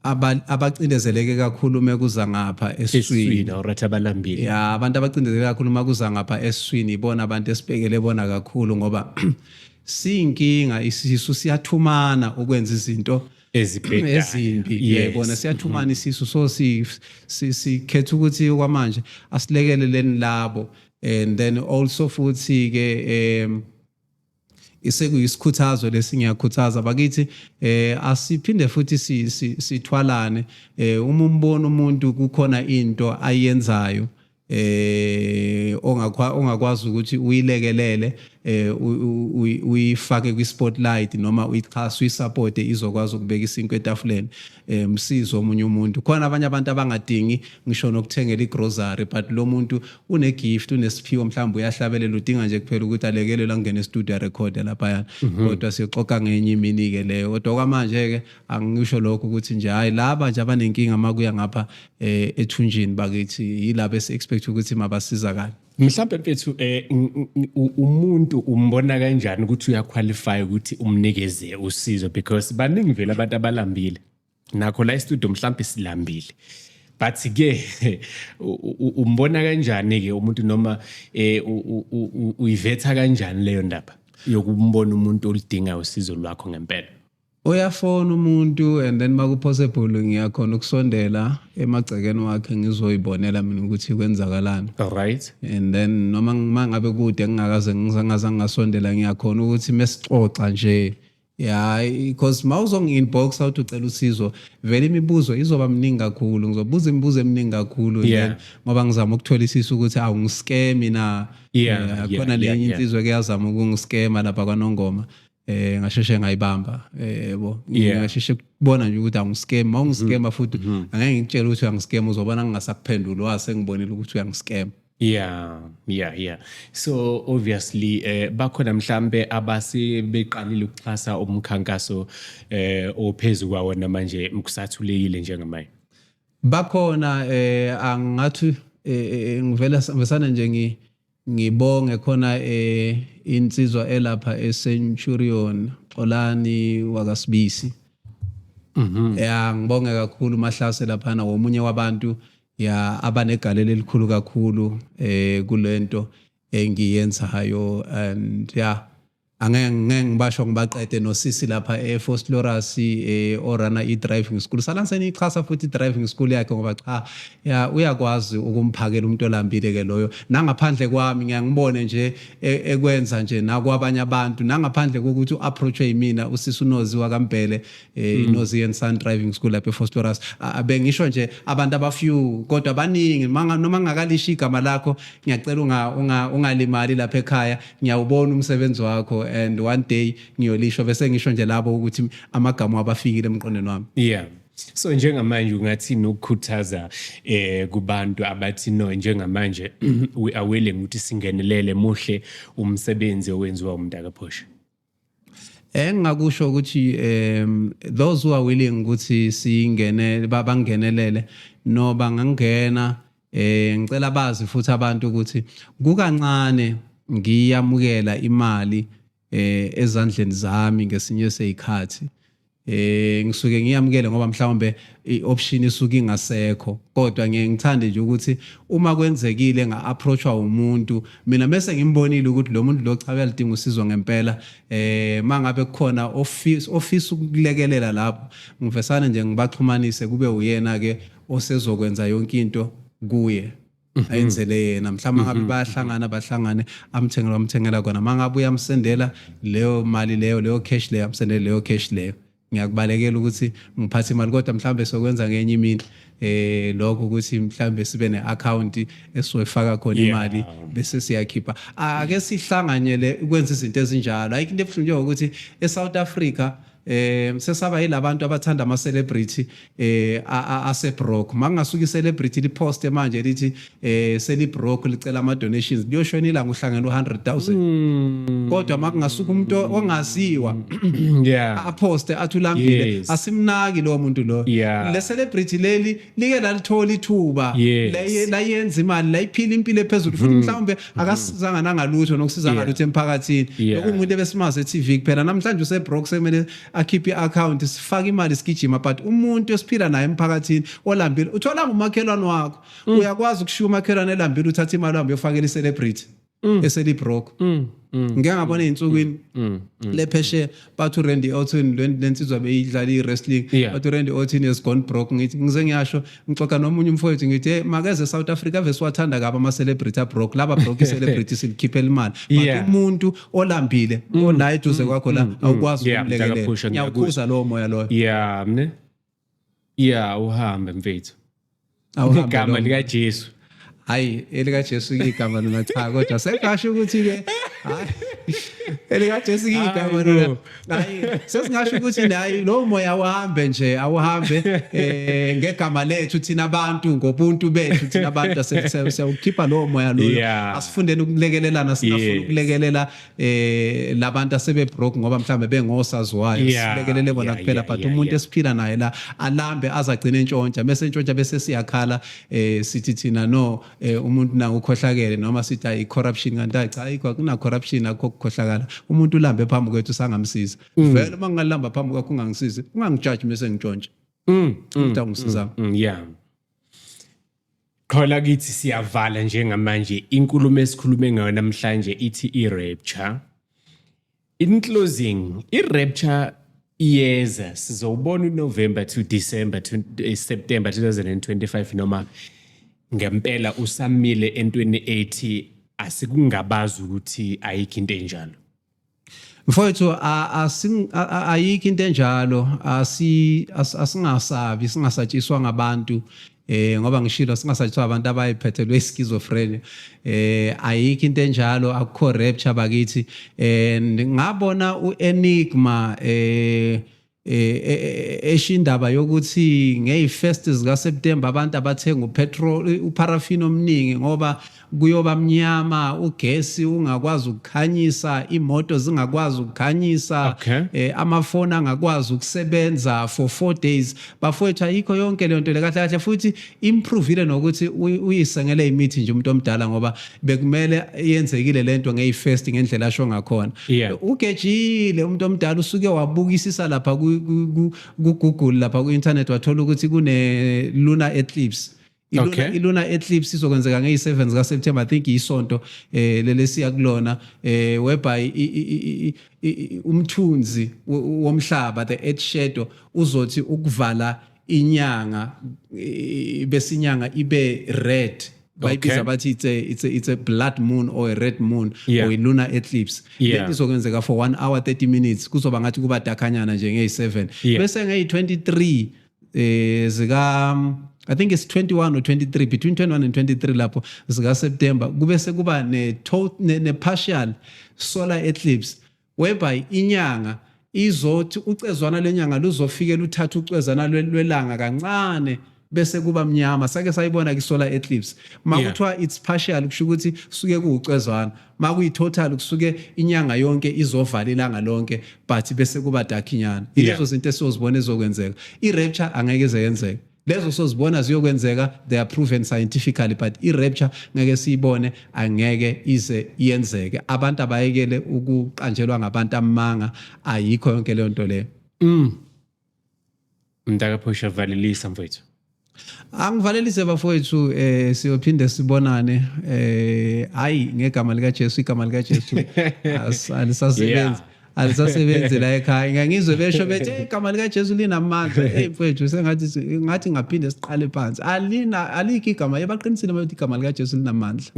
abacindezeleke kakhulu mekuza ngapha esiswini. Esiswini, alright, abalambile. Ya, abantu abacindezeleke kakhulu makuza ngapha esiswini, ibona abantu esibhekele bona kakhulu, ngoba siyinkinga, isisu siyathumana ukwenza izinto ezibhedayo. Ezimbi. Yebona, siyathumana isisu, so sikhetha ukuthi kwamanje asilekeleleni labo. And then also futhi ke isekuyisikhuthazo lesi, ngiyakhuthaza bakithi, asiphinde futhi sithwalane. Uma umbona umuntu kukhona into ayenzayo ongakwazi ukuthi uyilekelele, uyifake kwi spotlight noma uyixhase, uyisupport, izokwazi ukubeka isinkwa etafuleni, msizo omunye umuntu. Khona abanye abantu abangadingi ngisho nokuthengela igrocery, but lo muntu une gift, unesiphiwo, mhlawumbe uyahlabelela, udinga nje kuphela ukuthi alekelelwe angene e-studio record lapha. Kodwa siyoxoxa ngenye imini ke leyo. Kodwa kwamanje ke angisho lokho ukuthi nje hayi, laba nje abanenkinga makuya ngapha ethunjini bakithi, yilabo esi expect ukuthi mabasizakale. Mhlawumbe mfethu, umuntu umbona kanjani ukuthi uyaqualify ukuthi umnikeze usizo? Because baningi vele abantu abalambile, nakho la e-studio mhlawumbe silambile, but ke umbona kanjani ke umuntu, noma uyivetha kanjani leyo ndaba yokumbona umuntu oludingayo usizo lwakho ngempela? Uyafona umuntu and then maku-possible ngiyakhona ukusondela emagcekeni wakhe, ngizoyibonela mina ukuthi kwenzakalani. And then noma mangabe kude, ngingakaze ngizangaze ngasondela, ngiyakhona ukuthi mesixoxa nje ya, because mawuzongi-inbox awuthi ucela usizo, vele imibuzo izoba miningi kakhulu, ngizobuza imibuzo eminingi kakhulu. Then ngoba ngizama ukutholisisa ukuthi awungiskemi na. Khona lenye insizwa ke yazama ukungiskema lapha kwaNongoma, ngasheshe ngayibamba, yebo. Ngasheshe kubona nje ukuthi awungiskema. Mawungiskema futhi angeke ngikutshele ukuthi uyangiskema, uzobona ngingasakuphendula, wase ngibonile ukuthi uyangiskema. Yeah. So obviously bakhona mhlambe abasebeqalile ukuxhasa umkhankaso ophezulu kwawo namanje, kusathulekile njengamanje? Bakhona. Angathi ngivela vesana nje ngibonge khona insizwa elapha eCenturion, Xolani wakaSibisi. Ya, ngibonge kakhulu Mahlase laphana, womunye wabantu ya abanegalelo elikhulu kakhulu kulento engiyenzayo. And yeah, angeke ngeke ngibasho ngibaqede, nosisi lapha eVosloorus oruna i-driving school. Salanseni ichasa futhi i-driving school yakhe, ngoba cha, ya, uyakwazi ukumphakela umuntu olambile ke loyo. Nangaphandle kwami ngiyangibone nje ekwenza nje nakwabanye abantu, nangaphandle kokuthi u-approachwe yimina, usisi uNozi wakaMbhele, Nozi and Son Driving School lapha eVosloorus. Bengisho nje abantu abafew, kodwa abaningi. Noma ngingakalisho igama lakho, ngiyacela ungalimali lapha ekhaya. Ngiyawubona umsebenzi wakho and one day ngiyolisho, bese ngisho nje labo ukuthi amagama abafikile emqondweni wami. Yeah. So njengamanje ungathini ukukhuthaza kubantu abathi, no, njengamanje we are willing ukuthi singenelele, muhle umsebenzi owenziwa umntakaPhosha? Engingakusho ukuthi those who are willing ukuthi singene, bangenelele no bangangena. Ngicela bazi futhi abantu ukuthi kukancane ngiyamukela imali ezandleni zami. Ngesinye sezikhathi ngisuke ngiyamukele ngoba mhlawumbe i-option isuke ingasekho, kodwa ngiye ngithande nje ukuthi uma kwenzekile nga-approachwa umuntu mina bese ngimbonile ukuthi lo muntu lo, cha, uyalidinga usizo ngempela, mangabe kukhona ofisa ukulekelela lapho, ngivesane nje ngibaxhumanise, kube uyena ke osezokwenza yonke into kuye, ayenzele yena. Mhlawumbe ngabe bayahlangana, bahlangane, amthengela, amthengela kona. Mangabe uyamsendela leyo mali leyo, leyo cash leyo, amsendele leyo cash leyo. Ngiyakubalekela ukuthi ngiphathe imali, kodwa mhlawumbe sokwenza ngenye imini lokho, ukuthi mhlawumbe sibe ne-account esizoyifaka khona imali bese siyakhipha. Ake sihlanganyele ukwenza izinto ezinjalo. Ayikho into ebuhlungu njengokuthi eSouth Africa sesaba yilabantu abathanda ama celebrity ase broke. Makungasuka i celebrity liposte manje lithi seli broke, licela ama donations, liyoshona ilanga uhlangene u100,000, kodwa makungasuka umuntu ongaziwa aposte athi ulambile, asimnaki lo muntu lo. Le celebrity leli like lalithola ithuba, layenza imali, layiphila impilo ephezulu, futhi mhlawumbe akasizanga nangalutho nokusiza ngalutho emphakathini. Lokungumuntu ebesimazi e-TV kuphela, namhlanje usebroke, sekumele akhiphe i-account sifake imali sigijima. But umuntu esiphila naye emphakathini olambile, uthola ngumakhelwane wakho, uyakwazi ukushiya umakhelwane elambile, uthatha imali uhambe uyofakela i-celebrity eselibroke. Ngike ngabona ey'nsukwini lephesheya bathi uRandy Orton, lensizwa beyidlala i-wrestling, bathi uRandy Orton has gone broke. Ngithi ngize ngiyasho, ngixoxa nomunye umfowethu, ngithi, "Hey, makeze South Africa, ave siwathanda kabi ama-celebrity abroke laba broke. I-celebrity silikhiphela imali, but umuntu olambile ola eduze kwakho la, awukwazi ukumlekelela." Mntakaphusha, Ngiyawukhuza lowo moya loyo. Yeah, mne. Yeah, uhambe mfethu. Awuhambe Igama lowo. likaJesu. Hayi, elikaJesu igama lona cha, kodwa sengasho ukuthi ke hayi, elikaJesu igama Hayi lona bo. Hayi, sesingasho ukuthi hayi, lo moya awuhambe nje, awuhambe ngegama lethu thina abantu, ngobuntu bethu thina abantu siyawukhipha lowo moya loyo. Asifundeni ukulekelelana, singafuni ukulekelela labantu asebe broke ngoba mhlambe bengosaziwayo, silekelele bona kuphela, but umuntu esiphila naye la alambe azagcina entshontsha, bese entshontsha, bese siyakhala sithi thina no, umuntu na ukhohlakele, noma sithi ayi corruption, kanti hayi cha, ayikho, akuna corruption, akukho kukhohlakala. Umuntu ulambe phambi kwethu, sangamsiza vele. Uma ngingalamba phambi kwakho ungangisizi, ungangijaji mase ngintshontsha ukuthi awungisiza. Yeah. Qhola kithi, siyavala njengamanje. Inkulumo esikhulume ngayo namhlanje ithi i-rapture. In closing, i-rapture iyeza, sizowubona uNovember to December to September 2025, noma ngempela usamile entweni ethi asikungabazi ukuthi ayikho into enjalo? Mfowethu, ayikho into enjalo. Asingasabi, singasatshiswa ngabantu, ngoba ngishilo, singasatshiswa abantu abayiphethelwe schizophrenia. Ayikho into enjalo, akukho rapture bakithi. And ngabona uEnigma. Esho indaba yokuthi ngeyi-first zikaSeptember abantu abathenga upetrol, uparaffin omningi, ngoba kuyoba mnyama, ugesi ungakwazi ukukhanyisa, imoto zingakwazi ukukhanyisa, amafoni angakwazi ukusebenza for 4 days. Bafowethu, ayikho yonke leyo nto le kahle kahle, futhi improvile nokuthi uyisengele imithi nje umuntu omdala, ngoba bekumele yenzekile lento ngeyi-first ngendlela asho ngakhona. Ugejile umuntu omdala, usuke wabukisisa lapha ku-Google, lapha ku-internet, wathola ukuthi kune lunar eclipse. I-lunar eclipse izokwenzeka ngeyi-7 zikaSeptember, I think isonto lelesiya kulona, whereby umthunzi womhlaba, the earth shadow, uzothi ukuvala inyanga, bese inyanga ibe red. Bayibiza bathi it's a blood moon or a red moon or a lunar eclipse. Lento izokwenzeka for 1 hour 30 minutes, kuzoba ngathi kuba dakhanyana nje ngeyi-7. Bese ngeyi-23 zika, I think it's 21 or 23, between 21 and 23 lapho zika September, kube sekuba ne partial solar eclipse, whereby inyanga izothi ucezwana lenyanga luzofike luthatha ucwezana lwelanga kancane, bese kuba mnyama. Sake sayibona ki-solar eclipse. Makuthiwa it's partial, kusho ukuthi suke kuwucezwana. Makuyi-total, kusuke inyanga yonke izovala ilanga lonke, but bese kuba darkinyana. Ilezo zinto esiyozibona ezokwenzeka. I-rapture angeke ize yenzeke. Lezo sozibona ziyokwenzeka, they are proven scientifically, but i-rapture ngeke siyibone, angeke ize yenzeke. Abantu abayekele ukuqanjelwa ngabantu amanga, ayikho yonke leyo nto leyo. Mntakaphosha, valelisa mfowethu. Angivalelise bafowethu, siyophinde sibonane. Hayi, ngegama lika Jesu, igama lika Jesu alisasebenzi, alisasebenzi la ekhaya. Ngiyangizwe besho bethi, "Hey, igama lika Jesu linamandla." Hey mfowethu, sengathi ngathi ngaphinde siqale phansi. Alina, alikho igama, yabaqinisile bathi igama lika Jesu linamandla.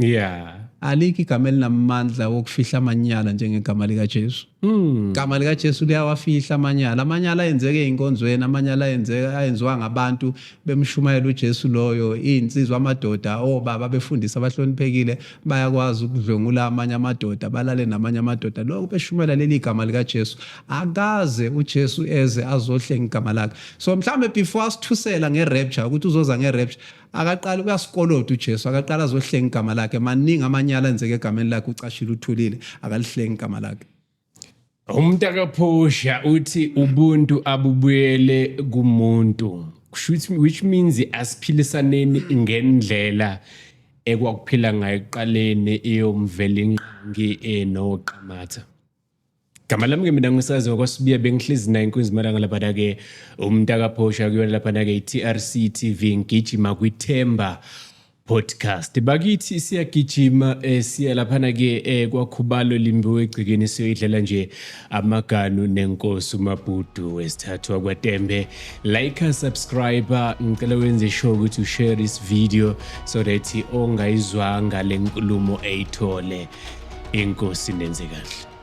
Alikho igama elinamandla wokufihla amanyala njengegama lika Jesu. Igama lika Jesu liyawafihla amanyala. Amanyala ayenzeke ey'nkonzweni, amanyala ayenzeka ayenziwa ngabantu bemshumayela uJesu loyo, iy'nsizwa, amadoda, obaba befundisa abahloniphekile bayakwazi ukudlwengula amanye amadoda, balale namanye amadoda. Lokho beshumayela leli gama lika Jesu. Akaze uJesu eze azohlenga igama lakhe. So mhlambe before asithusela nge-rapture, ukuthi uzoza nge-rapture, akaqala uyasikoloda uJesu, akaqala azohlenga igama lakhe. Maningi amanyala enzeke egameni lakhe, ucashile, uthulile, akalihlengi igama lakhe. Umntakaphosha uthi ubuntu abubuyele kumuntu. Kusho which means asiphilisaneni ngendlela ekwakuphila ngayo ekuqaleni iyomvelinqangi enoqamatha. Gama lami ke mina ngisazi wakwaSibiya, bengihlezi naye inkunzi malanga lapha ke umntakaphosha kuyona lapha ke i-TRC TV, ngigijima kwiThemba Podcast. Bakithi siyagijima, siya laphana ke kwakhubalo limbiwe egcikeni, siyoyidlela nje amaganu nenkosi uMabhudu wesithathu wakwaTembe. Like, subscribe, ngicela wenze sure ukuthi ushare this video so that ongayizwanga le nkulumo eyithole. Inkosi nenze kahle.